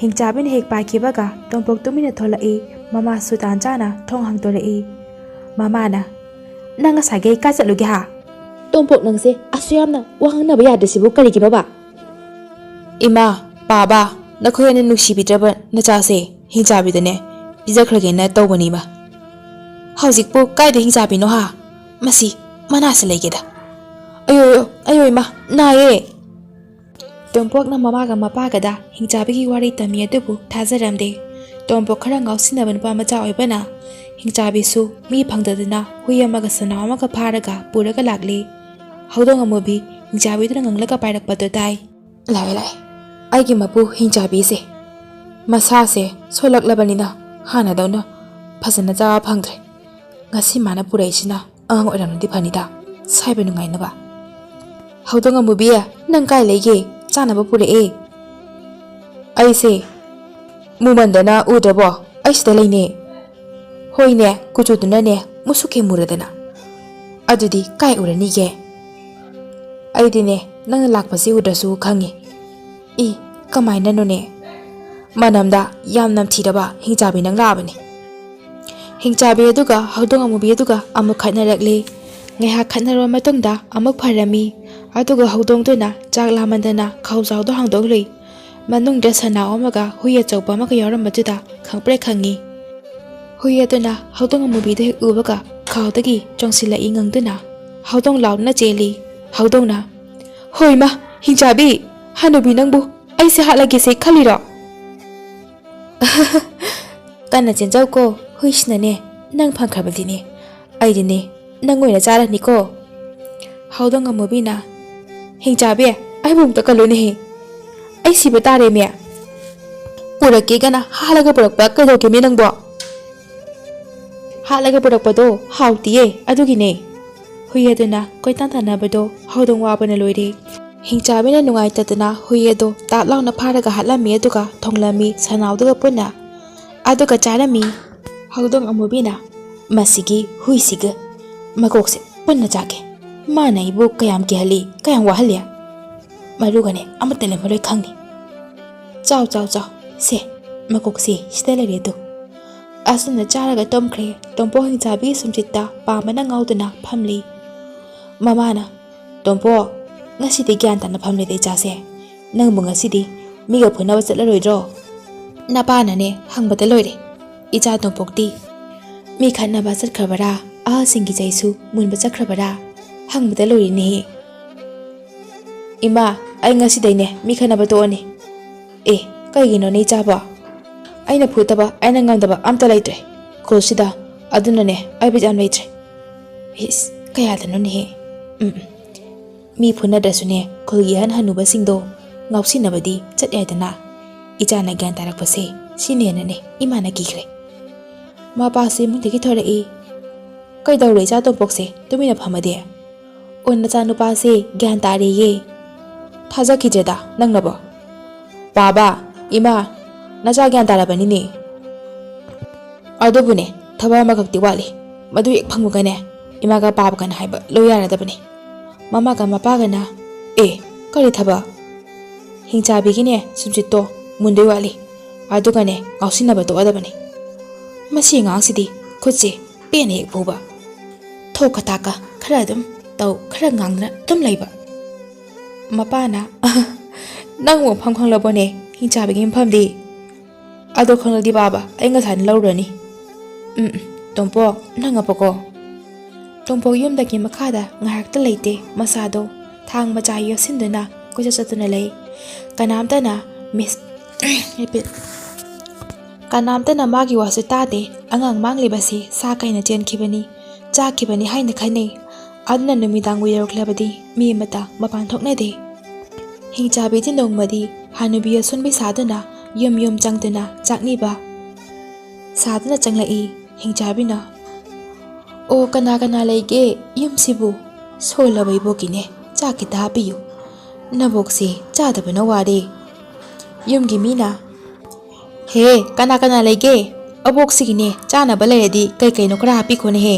ꯍꯤꯡꯆꯥꯕꯤꯅ ꯍꯦꯛ ꯄꯥꯏꯈꯤꯕꯒ ꯇꯣꯝꯄꯣꯛ ꯇꯨꯃꯤꯟꯅ ꯊꯣꯛꯂꯛꯏ꯫ ꯃꯃꯥꯁꯨ ꯇꯥꯟ ꯆꯥꯅ ꯊꯣꯡ ꯍꯥꯡꯗꯣꯔꯛꯏ꯫ ꯃꯃꯥꯅ, "ꯅꯪ ꯉꯁꯥꯏꯈꯩ ꯀꯥꯏ ꯆꯠꯂꯨꯒꯦ ꯍꯥ?" "ꯇꯣꯝꯄꯣꯛ, ꯅꯪꯁꯦ ꯑꯁꯨ ꯌꯥꯝꯅ ꯋꯥ ꯉꯥꯡꯅꯕ ꯌꯥꯗ꯭ꯔꯤꯁꯤꯕꯨ ꯀꯔꯤꯒꯤꯅꯣꯕ?" "ꯏꯃꯥ, ꯄꯥꯕ, ꯅꯈꯣꯏ ꯑꯅꯤ ꯅꯨꯡꯁꯤꯕꯤꯗ꯭ꯔꯕ ꯅꯆꯥꯁꯦ ꯍꯤꯡꯆꯥꯕꯤꯗꯅꯦ ꯄꯤꯖꯈ꯭ꯔꯒꯦꯅ ꯇꯧꯕꯅꯤ ꯏꯃꯥ꯫ ꯍꯧꯖꯤꯛꯄꯨ ꯀꯥꯏꯗ ꯍꯤꯡꯆꯥꯕꯤꯅꯣ ꯍꯥ? ꯃꯁꯤ ꯃꯅꯥꯁꯤ ꯂꯩꯒꯦꯗ꯫ ꯑꯌꯣ, ꯑꯌꯣ, ꯑꯌꯣ ꯏꯃꯥ, ꯅꯥꯏꯌꯦ!" ꯇꯣꯝꯄꯣꯛꯅ ꯃꯃꯥꯒ ꯃꯄꯥꯒꯗ ꯍꯤꯡꯆꯥꯕꯤꯒꯤ ꯋꯥꯔꯤ ꯇꯝꯃꯤ ꯑꯗꯨꯕꯨ ꯊꯥꯖꯔꯝꯗꯦ꯫ ꯇꯣꯝꯄꯣꯛ ꯈꯔ ꯉꯥꯎꯁꯤꯟꯅꯕ ꯅꯨꯄꯥ ꯃꯆꯥ ꯑꯣꯏꯕꯅ ꯍꯤꯡꯆꯥꯕꯤꯁꯨ ꯃꯤ ꯐꯪꯗꯗꯨꯅ ꯍꯨꯏ ꯑꯃꯒ ꯁꯟꯅꯥꯎ ꯑꯃꯒ ꯐꯥꯔꯒ ꯄꯨꯔꯒ ꯂꯥꯛꯂꯤ꯫ ꯍꯧꯗꯣꯡ ꯑꯃꯨꯕꯤ ꯍꯤꯡꯆꯥꯕꯤꯗꯨꯅ ꯉꯪꯂꯒ ꯄꯥꯏꯔꯛꯄꯗꯨ ꯇꯥꯏ꯫ "ꯂꯥꯛꯑꯦ, ꯂꯥꯛꯑꯦ꯫ ꯑꯩꯒꯤ ꯃꯄꯨ ꯍꯤꯡꯆꯥꯕꯤꯁꯦ꯫ ꯃꯁꯥꯁꯦ ꯁꯣꯜꯂꯛꯂꯕꯅꯤꯅ ꯍꯥꯟꯅꯗꯧꯅ ꯐꯖꯅ ꯆꯥꯕ ꯐꯪꯗ꯭ꯔꯦ꯫ ꯉꯁꯤ ꯃꯥꯅ ꯄꯨꯔꯛꯏꯁꯤꯅ ꯑꯉꯥꯡ ꯑꯣꯏꯔꯝꯂꯗꯤ ꯐꯅꯤꯗ, ꯁꯥꯏꯕ ꯅꯨꯡꯉꯥꯏꯅꯕ꯫" "ꯍꯧꯗꯣꯡ ꯑꯃꯨꯕꯤ, ꯅꯪ ꯀꯥꯏ ꯂꯩꯒꯦ? ꯆꯥꯅꯕ ꯄꯨꯔꯛꯑꯦ꯫" "ꯑꯩꯁꯦ ꯃꯨꯃꯟꯗꯅ ꯎꯗ꯭ꯔꯕꯣ? ꯑꯩ ꯁꯤꯗ ꯂꯩꯅꯦ꯫" "ꯍꯣꯏꯅꯦ, ꯀꯨꯆꯨꯗꯨꯅꯅꯦ ꯃꯨꯁꯨꯛ ꯍꯦ ꯃꯨꯔꯗꯅ꯫ ꯑꯗꯨꯗꯤ ꯀꯥꯏ ꯎꯔꯅꯤꯒꯦ? ꯑꯩꯗꯤꯅꯦ ꯅꯪꯅ ꯂꯥꯛꯄꯁꯤ ꯎꯗ꯭ꯔꯁꯨ ꯈꯪꯉꯤ꯫" "ꯏ, ꯀꯃꯥꯏꯅꯅꯣꯅꯦ?" "ꯃꯅꯝꯗ ꯌꯥꯝ ꯅꯝꯊꯤꯔꯕ ꯍꯤꯡꯆꯥꯕꯤ ꯅꯪ ꯂꯥꯛꯑꯕꯅꯤ꯫" ꯍꯤꯡꯆꯥꯕꯤ ꯑꯗꯨꯒ ꯍꯧꯗꯣꯡ ꯑꯃꯨꯕꯤ ꯑꯗꯨꯒ ꯑꯃꯨꯛ ꯈꯠꯅꯔꯛꯂꯤ꯫ ꯉꯥꯏꯍꯥꯛ ꯈꯠꯅꯔꯕ ꯃꯇꯨꯡꯗ ꯑꯃꯨꯛ ꯐꯔꯝꯃꯤ꯫ ꯑꯗꯨꯒ ꯍꯧꯗꯣꯡꯗꯨꯅ ꯆꯥꯛ ꯂꯥꯝꯃꯟꯗꯅ ꯈꯥꯎꯖꯥꯎꯗꯣ ꯍꯥꯡꯗꯣꯛꯂꯨꯏ꯫ ꯃꯅꯨꯡꯗ ꯁꯟꯅꯥꯎ ꯑꯃꯒ ꯍꯨꯏ ꯑꯆꯧꯕ ꯑꯃꯒ ꯌꯥꯎꯔꯝꯕꯗꯨꯗ ꯈꯪꯄ꯭ꯔꯦꯛ ꯈꯪꯉꯤ꯫ ꯍꯨꯏ ꯑꯗꯨꯅ ꯍꯧꯗꯣꯡ ꯑꯃꯨꯕꯤꯗꯨ ꯍꯦꯛ ꯎꯕꯒ ꯈꯥꯎꯗꯒꯤ ꯆꯣꯡꯁꯤꯜꯂꯛꯏ ꯉꯪꯗꯨꯅ꯫ ꯍꯧꯗꯣꯡ ꯂꯥꯎꯗꯨꯅ ꯆꯦꯜꯂꯤ꯫ ꯍꯧꯗꯣꯡꯅ, "ꯍꯣꯏ ꯃꯥ, ꯍꯤꯡꯆꯥꯕꯤ, ꯍꯅꯨꯕꯤ ꯅꯪꯕꯨ ꯑꯩꯁꯦ ꯍꯥꯠꯂꯒꯦꯁꯦ ꯈꯜꯂꯤꯔꯣ?" "ꯀꯟꯅ ꯆꯦꯟꯖꯧꯀꯣ, ꯍꯨꯏꯁꯤꯅꯅꯦ ꯅꯪ ꯐꯪꯈ꯭ꯔꯕꯗꯤꯅꯦ ꯑꯩꯗꯤꯅꯦ ꯅꯪ ꯑꯣꯏꯅ ꯆꯥꯔꯅꯤꯀꯣ꯫" ꯍꯧꯗꯣꯡ ꯑꯃꯨꯕꯤꯅ, "ꯍꯤꯡꯆꯥꯕꯤ, ꯑꯩꯕꯨ ꯑꯃꯨꯛꯇ ꯀꯜꯂꯨꯅꯦꯍꯦ, ꯑꯩ ꯁꯤꯕ ꯇꯥꯔꯦꯃꯤ꯫" "ꯄꯨꯔꯛꯀꯦꯒꯅ ꯍꯥꯠꯂꯒ ꯄꯨꯔꯛꯄ ꯀꯩꯗꯧꯒꯦꯃꯤ ꯅꯪꯕꯣ?" "ꯍꯥꯠꯂꯒ ꯄꯨꯔꯛꯄꯗꯣ ꯍꯥꯎꯇꯤꯌꯦ, ꯑꯗꯨꯒꯤꯅꯦ꯫" ꯍꯨꯏ ꯑꯗꯨꯅ ꯀꯣꯏꯇꯥꯟ ꯇꯥꯟꯅꯕꯗꯣ ꯍꯧꯗꯣꯡ ꯋꯥꯕꯅ ꯂꯣꯏꯔꯦ꯫ ꯍꯤꯡꯆꯥꯕꯤꯅ ꯅꯨꯡꯉꯥꯏꯇꯗꯅ ꯍꯨꯏ ꯑꯗꯣ ꯇꯥꯞ ꯂꯥꯎꯅ ꯐꯥꯔꯒ ꯍꯥꯠꯂꯝꯃꯤ, ꯑꯗꯨꯒ ꯊꯣꯡꯂꯝꯃꯤ ꯁꯟꯅꯥꯎꯗꯨꯒ ꯄꯨꯟꯅ꯫ ꯑꯗꯨꯒ ꯆꯥꯔꯝꯃꯤ꯫ ꯍꯧꯗꯣꯡ ꯑꯃꯨꯕꯤꯅ, "ꯃꯁꯤꯒꯤ ꯍꯨꯏꯁꯤꯒ ꯃꯀꯣꯛꯁꯦ ꯄꯨꯟꯅ ꯆꯥꯒꯦ꯫ ꯃꯥꯅ ꯑꯩꯕꯨ ꯀꯌꯥꯝ ꯀꯤꯍꯜꯂꯤ, ꯀꯌꯥꯝ ꯋꯥꯍꯜꯂꯤ꯫ ꯃꯔꯨꯒꯅꯦ ꯑꯃꯠꯇ ꯂꯦꯝꯃꯔꯣꯏ ꯈꯪꯅꯤ꯫ ꯆꯥꯎ, ꯆꯥꯎ, ꯆꯥꯎ꯫ ꯁꯦ, ꯃꯀꯣꯛꯁꯦ ꯁꯤꯗ ꯂꯩꯔꯦ ꯑꯗꯨ꯫" ꯑꯁꯨꯝꯅ ꯆꯥꯔꯒ ꯇꯨꯝꯈ꯭ꯔꯦ꯫ ꯇꯣꯝꯄꯣꯛ ꯍꯤꯡꯆꯥꯕꯤ ꯁꯨꯝꯆꯤꯠꯇ ꯄꯥꯝꯕꯅ ꯉꯥꯎꯗꯨꯅ ꯐꯝꯂꯤ꯫ ꯃꯃꯥꯅ, "ꯇꯣꯝꯄꯣꯛ, ꯉꯁꯤꯗꯤ ꯒ꯭ꯌꯥꯟ ꯇꯥꯅ ꯐꯝꯂꯦꯗ ꯏꯆꯥꯁꯦ꯫ ꯅꯪꯕꯨ ꯉꯁꯤꯗꯤ ꯃꯤꯒ ꯐꯨꯅꯕ ꯆꯠꯂꯔꯣꯏꯗ꯭ꯔꯣ?" ꯅꯄꯥꯅꯅꯦ ꯍꯪꯕꯗ ꯂꯣꯏꯔꯦ꯫ ꯏꯆꯥ ꯇꯣꯝꯄꯣꯛꯇꯤ ꯃꯤ ꯈꯠꯅꯕ ꯆꯠꯈ꯭ꯔꯕꯔꯥ, ꯑꯍꯜꯁꯤꯡꯒꯤ ꯆꯩꯁꯨ ꯃꯨꯟꯕ ꯆꯠꯈ꯭ꯔꯕꯔꯥ ꯍꯪꯕꯗ ꯂꯣꯏꯔꯦꯅꯦꯍꯦ꯫ "ꯏꯃꯥ, ꯑꯩ ꯉꯁꯤꯗꯩꯅꯦ ꯃꯤ ꯈꯠꯅꯕ ꯇꯣꯛꯑꯅꯤ꯫" "ꯑꯦ, ꯀꯩꯒꯤꯅꯣꯅꯦ ꯏꯆꯥꯕꯣ? ꯑꯩꯅ ꯐꯨꯠꯇꯕ, ꯑꯩꯅ ꯉꯝꯗꯕ ꯑꯝꯇ ꯂꯩꯇ꯭ꯔꯦ ꯈꯨꯜꯁꯤꯗ꯫ ꯑꯗꯨꯅꯅꯦ ꯑꯩ ꯕꯤꯠ ꯌꯥꯝ ꯂꯩꯇ꯭ꯔꯦ꯫" "ꯏꯁ, ꯀꯌꯥꯗꯅꯣꯅꯦꯍꯦ? ꯎꯝ, ꯎꯝ꯫ ꯃꯤ ꯐꯨꯅꯗ꯭ꯔꯁꯨꯅꯦ, ꯈꯨꯜꯒꯤ ꯑꯍꯟ ꯍꯅꯨꯕꯁꯤꯡꯗꯣ ꯉꯥꯎꯁꯤꯟꯅꯕꯗꯤ ꯆꯠ ꯌꯥꯏꯗꯅ꯫ ꯏꯆꯥꯅ ꯒ꯭ꯌꯥꯟ ꯇꯥꯔꯛꯄꯁꯦ ꯁꯤꯅꯦꯅꯅꯦ ꯏꯃꯥꯅ ꯀꯤꯈ꯭ꯔꯦ꯫" ꯃꯄꯥꯁꯨ ꯏꯃꯨꯡꯗꯒꯤ ꯊꯣꯔꯛꯏ꯫ "ꯀꯩꯗꯧꯔꯦ ꯏꯆꯥ ꯇꯣꯝꯄꯣꯛꯁꯦ ꯇꯨꯃꯤꯟꯅ ꯐꯝꯃꯗꯤ?" "ꯑꯣ, ꯅꯆꯥꯅꯨꯄꯥꯁꯦ ꯒ꯭ꯌꯥꯟ ꯇꯥꯔꯦꯌꯦ꯫" "ꯊꯥꯖꯈꯤꯗ꯭ꯔꯦꯗ ꯅꯪꯅꯕꯣ꯫" "ꯄꯥꯕ, ꯏꯃꯥ, ꯅꯆꯥ ꯒ꯭ꯌꯥꯟ ꯇꯥꯔꯕꯅꯤꯅꯦ꯫ ꯑꯗꯨꯕꯨꯅꯦ, ꯊꯕꯛ ꯑꯃꯈꯛꯇꯤ ꯋꯥꯠꯂꯤ꯫ ꯃꯗꯨ ꯍꯦꯛ ꯐꯪꯕꯒꯅꯦ, ꯏꯃꯥꯒ ꯄꯥꯕꯒꯅ ꯍꯥꯏꯕ ꯂꯣꯏ ꯌꯥꯔꯗꯕꯅꯤ꯫" ꯃꯃꯥꯒ ꯃꯄꯥꯒꯅ, "ꯑꯦ, ꯀꯔꯤ ꯊꯕꯛ?" "ꯍꯤꯡꯆꯥꯕꯤꯒꯤꯅꯦ ꯁꯨꯝꯆꯤꯠꯇꯣ ꯃꯨꯟꯗꯣꯏ ꯋꯥꯠꯂꯤ꯫ ꯑꯗꯨꯒꯅꯦ, ꯉꯥꯎꯁꯤꯟꯅꯕ ꯇꯣꯛꯑꯗꯕꯅꯤ꯫ ꯃꯁꯤ ꯑꯉꯥꯡꯁꯤꯗꯤ ꯈꯨꯠꯁꯦ ꯄꯦꯟꯅ ꯍꯦꯛ ꯐꯨꯕ꯫ ꯊꯣꯛꯀ ꯊꯥꯛꯀ ꯈꯔ ꯑꯗꯨꯝ ꯇꯧ, ꯈꯔ ꯉꯥꯡꯗꯅ ꯑꯗꯨꯝ ꯂꯩꯕ꯫" ꯃꯄꯥꯅ, "ꯅꯪ ꯃꯐꯝ ꯈꯪꯂꯕꯣꯅꯦ, ꯍꯤꯡꯆꯥꯕꯤꯒꯤ ꯃꯐꯝꯗꯤ?" "ꯑꯗꯣ ꯈꯪꯂꯗꯤ ꯄꯥꯕ, ꯑꯩ ꯉꯁꯥꯏꯅ ꯂꯧꯔꯅꯤ꯫" "ꯎꯝ, ꯎꯝ, ꯇꯣꯝꯄꯣꯛ, ꯅꯪ ꯉꯥꯏꯈꯣꯀꯣ꯫" ꯇꯣꯝꯄꯣꯛ ꯌꯨꯝꯗꯒꯤ ꯃꯈꯥꯗ ꯉꯥꯏꯍꯥꯛꯇ ꯂꯩꯇꯦ꯫ ꯃꯁꯥꯗꯣ ꯊꯥꯡ ꯃꯆꯥ ꯌꯣꯠꯁꯤꯟꯗꯨꯅ ꯀꯣꯏꯆꯠ ꯆꯠꯇꯨꯅ ꯂꯩ꯫ ꯀꯅꯥꯝꯇꯅ ꯃꯤꯁ, repeat꯫ ꯀꯅꯥꯝꯇꯅ ꯃꯥꯒꯤ ꯋꯥꯁꯨ ꯇꯥꯗꯦ꯫ ꯑꯉꯥꯡ ꯃꯥꯡꯂꯤꯕꯁꯤ ꯁꯥ ꯀꯩꯅ ꯆꯦꯟꯈꯤꯕꯅꯤ, ꯆꯥꯈꯤꯕꯅꯤ ꯍꯥꯏꯅ ꯈꯟꯅꯩ꯫ ꯑꯗꯨꯅ ꯅꯨꯃꯤꯗꯥꯡ ꯑꯣꯏꯔꯛꯂꯕꯗꯤ ꯃꯤ ꯑꯃꯠꯇ ꯃꯄꯥꯟ ꯊꯣꯛꯅꯗꯦ꯫ ꯍꯤꯡꯆꯥꯕꯤꯗꯤ ꯅꯣꯡꯃꯗꯤ ꯍꯅꯨꯕꯤ ꯑꯁꯣꯟꯕꯤ ꯁꯥꯗꯨꯅ ꯌꯨꯝ ꯌꯨꯝ ꯆꯪꯗꯨꯅ ꯆꯥꯛ ꯅꯤꯕ ꯁꯥꯗꯨꯅ ꯆꯪꯂꯛꯏ꯫ ꯍꯤꯡꯆꯥꯕꯤꯅ, "ꯑꯣ, ꯀꯅꯥ ꯀꯅꯥ ꯂꯩꯒꯦ ꯌꯨꯝꯁꯤꯕꯨ? ꯁꯣꯜꯂꯕ ꯏꯕꯣꯛꯀꯤꯅꯦ ꯆꯥꯛ ꯈꯤꯇ ꯍꯥꯞꯄꯤꯌꯨ꯫ "ꯅꯕꯣꯛꯁꯤ ꯆꯥꯗꯕꯅ ꯋꯥꯔꯦ꯫" ꯌꯨꯝꯒꯤ ꯃꯤꯅ, "ꯍꯦ, ꯀꯅꯥ ꯀꯅꯥ ꯂꯩꯒꯦ? ꯑꯕꯣꯛꯁꯤꯒꯤꯅꯦ ꯆꯥꯅꯕ ꯂꯩꯔꯗꯤ ꯀꯩ ꯀꯩꯅꯣ ꯈꯔ ꯍꯥꯞꯄꯤꯈꯣꯅꯦꯍꯦ꯫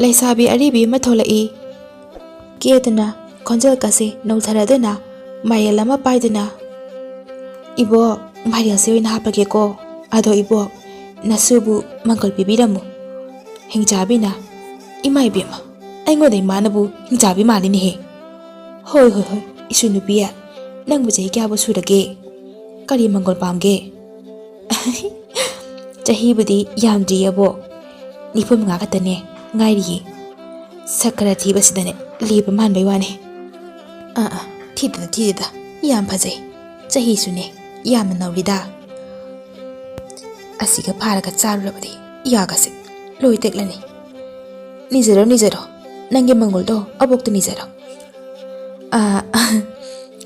ꯂꯩꯁꯥꯕꯤ ꯑꯔꯤꯕꯤ ꯑꯃ ꯊꯣꯛꯂꯛꯏ꯫" ꯀꯦꯗꯨꯅ, ꯈꯣꯟꯖꯦꯜꯒꯁꯦ ꯅꯧꯊꯔꯗꯨꯅ, ꯃꯥꯏꯔꯦꯜ ꯑꯃ ꯄꯥꯏꯗꯨꯅ, "ꯏꯕꯣꯛ, ꯃꯥꯏꯔꯦꯜꯁꯦ ꯑꯣꯏꯅ ꯍꯥꯞꯄꯒꯦꯀꯣ꯫ ꯑꯗꯣ ꯏꯕꯣꯛ, ꯅꯁꯨꯕꯨ ꯃꯪꯒꯣꯜ ꯄꯤꯕꯤꯔꯝꯃꯨ꯫" ꯍꯤꯡꯆꯥꯕꯤꯅ, "ꯏꯃꯥ ꯏꯕꯦꯝꯃ, ꯑꯩꯉꯣꯟꯗ ꯏꯃꯥꯅꯕꯨ ꯍꯤꯡꯆꯥꯕꯤ ꯃꯥꯜꯂꯤꯅꯦꯍꯦ꯫ ꯍꯣꯏ, ꯍꯣꯏ, ꯍꯣꯏ, ꯏꯁꯨ ꯅꯨꯄꯤ, ꯅꯪꯕꯨ ꯆꯍꯤ ꯀꯌꯥꯕꯨ ꯁꯨꯔꯒꯦ? ꯀꯔꯤ ꯃꯪꯒꯣꯜ ꯄꯥꯝꯒꯦ?" "ꯆꯍꯤꯕꯨꯗꯤ ꯌꯥꯝꯗ꯭ꯔꯤꯌꯦ ꯑꯕꯣꯛ, ꯅꯤꯐꯨ ꯃꯉꯥ ꯈꯛꯇꯅꯦ ꯉꯥꯏꯔꯤꯌꯦ꯫ ꯁꯛ ꯈꯔ ꯊꯤꯕꯁꯤꯗꯅꯦ ꯂꯤꯕ ꯃꯥꯟꯕꯩ ꯋꯥꯅꯤ꯫" "ꯑꯥ, ꯑꯥ, ꯊꯤꯗꯦꯗ, ꯊꯤꯗꯦꯗ, ꯌꯥꯝ ꯐꯖꯩ꯫ ꯆꯍꯤꯁꯨꯅꯦ ꯌꯥꯝꯅ ꯅꯧꯔꯤꯗ꯫ ꯑꯁꯤꯒ ꯐꯥꯔꯒ ꯆꯥꯔꯨꯔꯕꯗꯤ ꯌꯥꯒꯁꯦ ꯂꯣꯏ ꯇꯦꯛꯂꯅꯤ꯫ ꯅꯤꯖꯔꯣ, ꯅꯤꯖꯔꯣ, ꯅꯪꯒꯤ ꯃꯪꯒꯣꯜꯗꯣ ꯑꯕꯣꯛꯇ ꯅꯤꯖꯔꯣ꯫" "ꯑꯥ,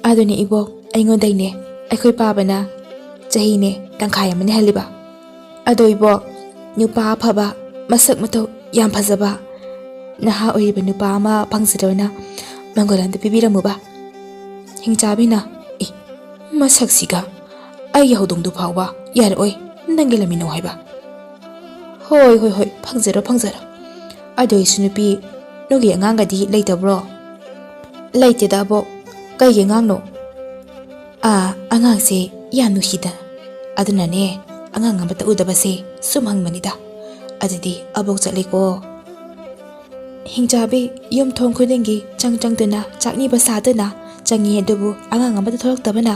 ꯑꯗꯨꯅꯦ ꯏꯕꯣꯛ, ꯑꯩꯉꯣꯟꯗꯩꯅꯦ ꯑꯩꯈꯣꯏ ꯄꯥꯕꯅ ꯆꯍꯤꯅꯦ ꯇꯪꯈꯥꯏ ꯑꯃꯅꯦ ꯍꯜꯂꯤꯕ꯫ ꯑꯗꯣ ꯏꯕꯣꯛ, ꯅꯨꯄꯥ ꯑꯐꯕ, ꯃꯁꯛ ꯃꯇꯧ ꯌꯥꯝ ꯐꯖꯕ ꯅꯍꯥ ꯑꯣꯏꯔꯤꯕ ꯅꯨꯄꯥ ꯑꯃ ꯐꯪꯖꯔꯣꯅ ꯃꯪꯒꯣꯜ ꯑꯝꯇ ꯄꯤꯕꯤꯔꯝꯃꯨꯕ꯫" ꯍꯤꯡꯆꯥꯕꯤꯅ, "ꯑꯦ, ꯃꯁꯛꯁꯤꯒ ꯑꯩꯒꯤ ꯍꯧꯗꯣꯡꯗꯨ ꯐꯥꯎꯕ ꯌꯥꯔꯛꯑꯣꯏ ꯅꯪꯒꯤ ꯂꯩꯃꯤꯟꯅꯧ ꯍꯥꯏꯕ꯫" "ꯍꯣꯏ, ꯍꯣꯏ, ꯍꯣꯏ, ꯐꯪꯖꯔꯣ, ꯐꯪꯖꯔꯣ꯫ ꯑꯗꯨ ꯑꯣꯏꯁꯨ ꯅꯨꯄꯤ, ꯅꯣꯏꯒꯤ ꯑꯉꯥꯡꯒꯗꯤ ꯂꯩꯇꯕ꯭ꯔꯣ?" "ꯂꯩꯇꯦꯗ ꯑꯕꯣꯛ꯫ ꯀꯩꯒꯤ ꯑꯉꯥꯡꯅꯣ?" "ꯑꯥ, ꯑꯉꯥꯡꯁꯦ ꯌꯥꯝ ꯅꯨꯡꯁꯤꯗ꯫ ꯑꯗꯨꯅꯅꯦ, ꯑꯉꯥꯡ ꯑꯃꯠꯇ ꯎꯗꯕꯁꯦ ꯁꯨꯝ ꯍꯪꯕꯅꯤꯗ꯫ ꯑꯗꯨꯗꯤ ꯑꯕꯣꯛ ꯆꯠꯂꯦꯀꯣ꯫" ꯍꯤꯡꯆꯥꯕꯤ ꯌꯨꯝ ꯊꯣꯡ ꯈꯨꯗꯤꯡꯒꯤ ꯆꯪ ꯆꯪꯗꯨꯅ ꯆꯥꯛꯅꯤꯕ ꯁꯥꯗꯨꯅ ꯆꯪꯉꯤ, ꯑꯗꯨꯕꯨ ꯑꯉꯥꯡ ꯑꯃꯠꯇ ꯊꯣꯛꯂꯛꯇꯕꯅ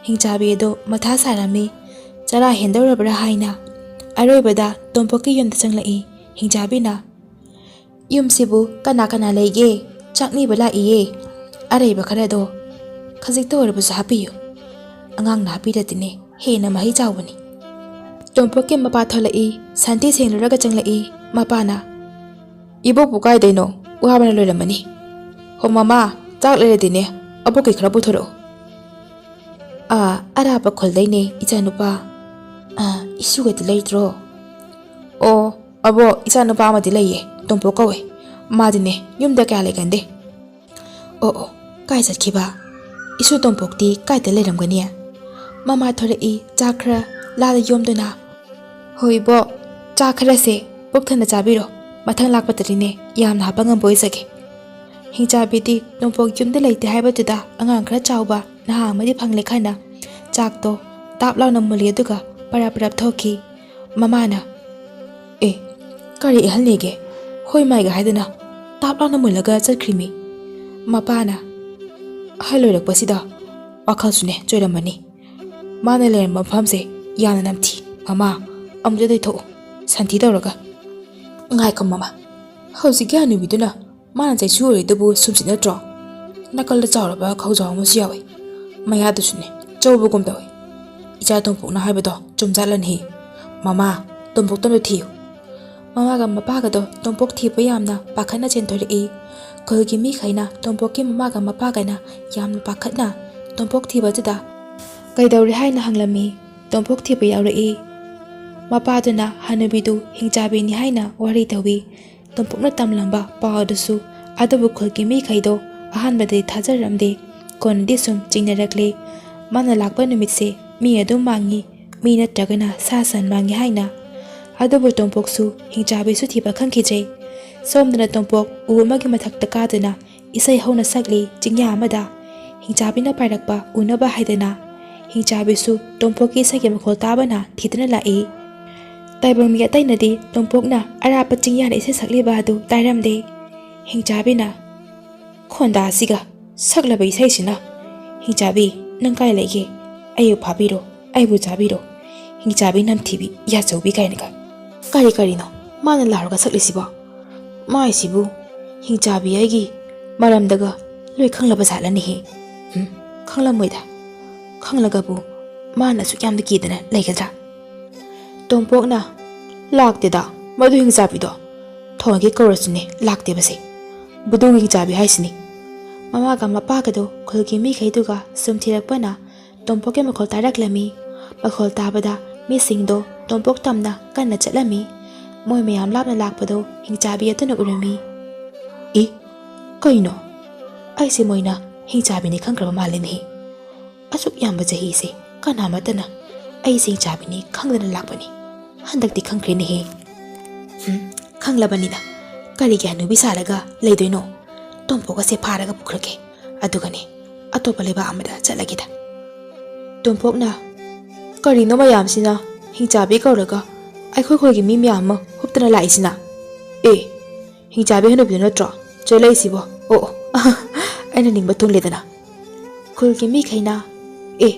ꯍꯤꯡꯆꯥꯕꯤ ꯑꯗꯨ ꯃꯊꯥ ꯁꯥꯔꯝꯃꯤ꯫ ꯆꯔꯥ ꯍꯦꯟꯗꯧꯔꯕ꯭ꯔꯥ ꯍꯥꯏꯅ ꯑꯔꯣꯏꯕꯗ ꯇꯣꯝꯄꯣꯛꯀꯤ ꯌꯨꯝꯗ ꯆꯪꯂꯛꯏ꯫ ꯍꯤꯡꯆꯥꯕꯤꯅ, "ꯌꯨꯝꯁꯤꯕꯨ ꯀꯅꯥ ꯀꯅꯥ ꯂꯩꯒꯦ? ꯆꯥꯛꯅꯤꯕ ꯂꯥꯛꯏꯌꯦ꯫ ꯑꯔꯩꯕ ꯈꯔꯗꯣ ꯈꯖꯤꯛꯇ ꯑꯣꯏꯔꯕꯁꯨ ꯍꯥꯞꯄꯤꯌꯨ꯫ ꯑꯉꯥꯡꯅ ꯍꯥꯞꯄꯤꯔꯗꯤꯅꯦ ꯍꯦꯟꯅ ꯃꯍꯩ ꯆꯥꯎꯕꯅꯤ꯫" ꯇꯣꯝꯄꯣꯛꯀꯤ ꯃꯄꯥ ꯊꯣꯛꯂꯛꯏ꯫ ꯁꯟꯊꯤ ꯁꯦꯡꯂꯨꯔꯒ ꯆꯪꯂꯛꯏ꯫ ꯃꯄꯥꯅ, "ꯏꯕꯣꯛꯄꯨ ꯀꯥꯏꯗꯩꯅꯣ? ꯋꯥꯕꯅ ꯂꯣꯏꯔꯝꯃꯅꯤ꯫ ꯍꯣ ꯃꯃꯥ, ꯆꯥꯛ ꯂꯩꯔꯗꯤꯅꯦ ꯑꯕꯣꯛꯀꯤ ꯈꯔ ꯄꯨꯊꯣꯔꯛꯑꯣ꯫" "ꯑꯥ, ꯑꯔꯥꯞꯄ ꯈꯨꯜꯗꯩꯅꯦ ꯏꯆꯥꯅꯨꯄꯥ꯫ ꯑꯥ, ꯏꯁꯨꯒꯗꯤ ꯂꯩꯇ꯭ꯔꯣ?" "ꯑꯣ, ꯑꯕꯣꯛ, ꯏꯆꯥꯅꯨꯄꯥ ꯑꯃꯗꯤ ꯂꯩꯌꯦ, ꯇꯣꯝꯄꯣꯛ ꯀꯧꯋꯦ꯫ ꯃꯥꯗꯤꯅꯦ ꯌꯨꯝꯗ ꯀꯌꯥ ꯂꯩꯒꯟꯗꯦ꯫" "ꯑꯣ, ꯑꯣ, ꯀꯥꯏ ꯆꯠꯈꯤꯕ?" "ꯏꯁꯨ ꯇꯣꯝꯄꯣꯛꯇꯤ ꯀꯥꯏꯗ ꯂꯩꯔꯝꯒꯅꯤ?" ꯃꯃꯥ ꯊꯣꯔꯛꯏ, ꯆꯥꯛ ꯈꯔ ꯂꯥꯗ ꯌꯣꯝꯗꯨꯅ꯫ "ꯍꯣꯏ ꯏꯕꯣꯛ, ꯆꯥꯛ ꯈꯔꯁꯦ ꯄꯨꯛ ꯊꯟꯅ ꯆꯥꯕꯤꯔꯣ, ꯃꯊꯪ ꯂꯥꯛꯄꯗꯗꯤꯅꯦ ꯌꯥꯝꯅ ꯍꯥꯞꯄ ꯉꯝꯕ ꯑꯣꯏꯖꯒꯦ"꯫ ꯍꯤꯡꯆꯥꯕꯤꯗꯤ ꯇꯣꯝꯄꯣꯛ ꯌꯨꯝꯗ ꯂꯩꯇꯦ ꯍꯥꯏꯕꯗꯨꯗ ꯑꯉꯥꯡ ꯈꯔ ꯆꯥꯎꯕ ꯅꯍꯥ ꯑꯃꯗꯤ ꯐꯪꯂꯦ ꯈꯟꯅ ꯆꯥꯛꯇꯣ ꯇꯥꯞ ꯂꯥꯎꯅ ꯃꯨꯜꯂꯤ, ꯑꯗꯨꯒ ꯄꯔꯥꯞ ꯄꯔꯥꯞ ꯊꯣꯛꯈꯤ꯫ ꯃꯃꯥꯅ, "ꯑꯦ, ꯀꯔꯤ ꯑꯍꯜꯅꯦꯒꯦ? ꯍꯣꯏ ꯃꯥꯏꯒ ꯍꯥꯏꯗꯅ ꯇꯥꯞ ꯂꯥꯎꯅ ꯃꯨꯜꯂꯒ ꯆꯠꯈ꯭ꯔꯤꯃꯤ"꯫ ꯃꯄꯥꯅ, "ꯑꯍꯜ ꯑꯣꯏꯔꯛꯄꯁꯤꯗ ꯋꯥꯈꯜꯁꯨꯅꯦ ꯆꯣꯏꯔꯝꯃꯅꯤ꯫ ꯃꯥꯅ ꯂꯩꯔꯝꯕ ꯃꯐꯝꯁꯦ ꯌꯥꯝꯅ ꯅꯝꯊꯤ꯫ ꯃꯃꯥ, ꯑꯃꯨꯛꯇ ꯇꯩꯊꯣꯛꯎ, ꯁꯟꯊꯤ ꯇꯧꯔꯒ"꯫ "ꯉꯥꯏꯈꯣ ꯃꯃꯥ, ꯍꯧꯖꯤꯛꯀꯤ ꯍꯅꯨꯕꯤꯗꯨꯅ ꯃꯥꯅ ꯆꯩꯁꯨ ꯑꯣꯏꯔꯤꯗꯨꯕꯨ ꯁꯨꯝꯁꯤ ꯅꯠꯇ꯭ꯔꯣ? ꯅꯥꯀꯜꯗ ꯆꯥꯎꯔꯕ ꯈꯧꯖꯥꯎ ꯑꯃꯁꯨ ꯌꯥꯎꯏ, ꯃꯌꯥꯗꯨꯁꯨꯅꯦ ꯆꯧꯕꯒꯨꯝ ꯇꯧꯏ꯫ ꯏꯆꯥ ꯇꯣꯝꯄꯣꯛꯅ ꯍꯥꯏꯕꯗꯣ ꯆꯨꯝꯖꯥꯠꯂꯅꯦꯍꯦ? ꯃꯃꯥ, ꯇꯣꯝꯄꯣꯛꯇꯣ ꯑꯝꯇ ꯊꯤꯌꯨ"꯫ ꯃꯃꯥꯒ ꯃꯄꯥꯒꯗꯣ ꯇꯣꯝꯄꯣꯛ ꯊꯤꯕ ꯌꯥꯝꯅ ꯄꯥꯈꯠꯅ ꯆꯦꯟꯊꯣꯔꯛꯏ꯫ ꯈꯨꯜꯒꯤ ꯃꯤꯈꯩꯅ ꯇꯣꯝꯄꯣꯛꯀꯤ ꯃꯃꯥꯒ ꯃꯄꯥꯒꯅ ꯌꯥꯝꯅ ꯄꯥꯈꯠꯅ ꯇꯣꯝꯄꯣꯛ ꯊꯤꯕꯗꯨꯗ ꯀꯩꯗꯧꯔꯦ ꯍꯥꯏꯅ ꯍꯪꯂꯝꯃꯤ꯫ ꯇꯣꯝꯄꯣꯛ ꯊꯤꯕ ꯌꯥꯎꯔꯛꯏ꯫ ꯃꯄꯥꯗꯨꯅ ꯍꯅꯨꯕꯤꯗꯨ ꯍꯤꯡꯆꯥꯕꯤꯅꯤ ꯍꯥꯏꯅ ꯋꯥꯔꯤ ꯇꯧꯏ꯫ ꯇꯣꯝꯄꯣꯛꯅ ꯇꯝꯂꯝꯕ ꯄꯥꯎ ꯑꯗꯨꯁꯨ ꯑꯗꯨꯕꯨ ꯈꯨꯜꯒꯤ ꯃꯤꯈꯩꯗꯣ ꯑꯍꯥꯟꯕꯗꯗꯤ ꯊꯥꯖꯔꯝꯗꯦ꯫ ꯀꯣꯟꯅꯗꯤ ꯁꯨꯝ ꯆꯤꯡꯅꯔꯛꯂꯦ꯫ ꯃꯥꯅ ꯂꯥꯛꯄ ꯅꯨꯃꯤꯠꯁꯦ ꯃꯤ ꯑꯗꯨꯝ ꯃꯥꯡꯉꯤ, ꯃꯤ ꯅꯠꯇ꯭ꯔꯒꯅ ꯁꯥ ꯁꯟ ꯃꯥꯡꯉꯤ ꯍꯥꯏꯅ꯫ ꯑꯗꯨꯕꯨ ꯇꯣꯝꯄꯣꯛꯁꯨ ꯍꯤꯡꯆꯥꯕꯤꯁꯨ ꯊꯤꯕ ꯈꯪꯈꯤꯗ꯭ꯔꯦ꯫ ꯁꯣꯝꯗꯅ ꯇꯣꯝꯄꯣꯛ ꯎ ꯑꯃꯒꯤ ꯃꯊꯛꯇ ꯀꯥꯗꯨꯅ ꯏꯁꯩ ꯍꯧꯅ ꯁꯛꯂꯤ ꯆꯤꯡꯌꯥ ꯑꯃꯗ꯫ ꯍꯤꯡꯆꯥꯕꯤꯅ ꯄꯥꯏꯔꯛꯄ ꯎꯅꯕ ꯍꯥꯏꯗꯅ ꯍꯤꯡꯆꯥꯕꯤꯁꯨ ꯇꯣꯝꯄꯣꯛꯀꯤ ꯏꯁꯩꯒꯤ ꯃꯈꯣꯜ ꯇꯥꯕꯅ ꯊꯤꯗꯨꯅ ꯂꯥꯛꯏ꯫ ꯇꯥꯏꯕꯪ ꯃꯤ ꯑꯇꯩꯅꯗꯤ ꯇꯣꯝꯄꯣꯛꯅ ꯑꯔꯥꯞꯄ ꯆꯤꯡꯌꯥꯗ ꯏꯁꯩ ꯁꯛꯂꯤꯕ ꯑꯗꯨ ꯇꯥꯔꯝꯗꯦ꯫ ꯍꯤꯡꯆꯥꯕꯤꯅ, "ꯈꯣꯟꯗꯥꯁꯤꯒ ꯁꯛꯂꯕ ꯏꯁꯩꯁꯤꯅ! ꯍꯤꯡꯆꯥꯕꯤ, ꯅꯪ ꯀꯥꯏ ꯂꯩꯒꯦ? ꯑꯩꯕꯨ ꯐꯥꯕꯤꯔꯣ, ꯑꯩꯕꯨ ꯆꯥꯕꯤꯔꯣ꯫ ꯍꯤꯡꯆꯥꯕꯤ ꯅꯝꯊꯤꯕꯤ, ꯌꯥꯆꯧꯕꯤ ꯀꯥꯏꯅꯒ꯫ ꯀꯔꯤ ꯀꯔꯤꯅꯣ ꯃꯥꯅ ꯂꯥꯎꯔꯒ ꯁꯛꯂꯤꯁꯤꯕꯣ? ꯃꯥꯏꯁꯤꯕꯨ ꯍꯤꯡꯆꯥꯕꯤ ꯑꯩꯒꯤ ꯃꯔꯝꯗꯒ ꯂꯣꯏ ꯈꯪꯂꯕ ꯖꯥꯠꯂꯅꯦꯍꯦ? ꯎꯝ, ꯈꯪꯂꯝꯃꯣꯏꯗ꯫ ꯈꯪꯂꯒꯕꯨ ꯃꯥꯅ ꯑꯁꯨꯛ ꯌꯥꯝꯅ ꯀꯤꯗꯅ ꯂꯩꯒꯗ꯭ꯔꯥ?" ꯇꯣꯝꯄꯣꯛꯅ, "ꯂꯥꯛꯇꯦꯗ, ꯃꯗꯨ ꯍꯤꯡꯆꯥꯕꯤꯗꯣ꯫ ꯊꯣꯡꯒꯦ ꯀꯧꯔꯁꯨꯅꯦ, ꯂꯥꯛꯇꯦꯕꯁꯦ꯫ ꯕꯨꯗꯨꯒꯤ ꯍꯤꯡꯆꯥꯕꯤ ꯍꯥꯏꯁꯤꯅꯤ"꯫ ꯃꯃꯥꯒ ꯃꯄꯥꯒꯗꯣ ꯈꯨꯜꯒꯤ ꯃꯤꯈꯩꯗꯨꯒ ꯁꯨꯝ ꯊꯤꯔꯛꯄꯅ ꯇꯣꯝꯄꯣꯛꯀꯤ ꯃꯈꯣꯜ ꯇꯥꯔꯛꯂꯝꯃꯤ꯫ ꯃꯈꯣꯜ ꯇꯥꯕꯗ ꯃꯤꯁꯤꯡꯗꯣ ꯇꯣꯝꯄꯣꯛ ꯇꯝꯅ ꯀꯟꯅ ꯆꯠꯂꯝꯃꯤ꯫ ꯃꯣꯏ ꯃꯌꯥꯝ ꯂꯥꯞꯅ ꯂꯥꯛꯄꯗꯣ ꯍꯤꯡꯆꯥꯕꯤ ꯑꯗꯨꯅ ꯎꯔꯝꯃꯤ꯫ "ꯏ, ꯀꯩꯅꯣ? ꯑꯩꯁꯦ ꯃꯣꯏꯅ ꯍꯤꯡꯆꯥꯕꯤꯅꯤ ꯈꯪꯈ꯭ꯔꯕ ꯃꯥꯜꯂꯦꯅꯦꯍꯦ꯫ ꯑꯁꯨꯛ ꯌꯥꯝꯕ ꯆꯍꯤꯁꯦ ꯀꯅꯥꯃꯠꯇꯅ ꯑꯩꯁꯦ ꯍꯤꯡꯆꯥꯕꯤꯅꯤ ꯈꯪꯗꯅ ꯂꯥꯛꯄꯅꯤ꯫ ꯍꯟꯗꯛꯇꯤ ꯈꯪꯈ꯭ꯔꯦꯅꯦꯍꯦ꯫ ꯎꯝ, ꯈꯪꯂꯕꯅꯤꯅ ꯀꯔꯤꯒꯤ ꯍꯅꯨꯕꯤ ꯁꯥꯔꯒ ꯂꯩꯗꯣꯏꯅꯣ? ꯇꯣꯝꯄꯣꯛ ꯑꯁꯦ ꯐꯥꯔꯒ ꯄꯨꯈ꯭ꯔꯒꯦ, ꯑꯗꯨꯒꯅꯦ ꯑꯇꯣꯞꯄ ꯂꯩꯕꯥꯛ ꯑꯃꯗ ꯆꯠꯂꯒꯦꯗ꯫ ꯇꯣꯝꯄꯣꯛꯅ, "ꯀꯔꯤꯅꯣ ꯃꯌꯥꯝꯁꯤꯅ ꯍꯤꯡꯆꯥꯕꯤ ꯀꯧꯔꯒ ꯑꯩꯈꯣꯏ ꯈꯨꯜꯒꯤ ꯃꯤ ꯃꯌꯥꯝ ꯑꯃ ꯍꯨꯞꯇꯅ ꯂꯥꯛꯏꯁꯤꯅ? ꯑꯦ, ꯍꯤꯡꯆꯥꯕꯤ ꯍꯅꯨꯕꯤꯗꯨ ꯅꯠꯇ꯭ꯔꯣ ꯆꯦꯜꯂꯛꯏꯁꯤꯕꯣ? ꯑꯣ, ꯑꯣ, ꯑꯩꯅ ꯅꯤꯡꯕ ꯊꯨꯡꯂꯦꯗꯅ꯫" ꯈꯨꯜꯒꯤ ꯃꯤꯈꯩꯅ, "ꯑꯦ,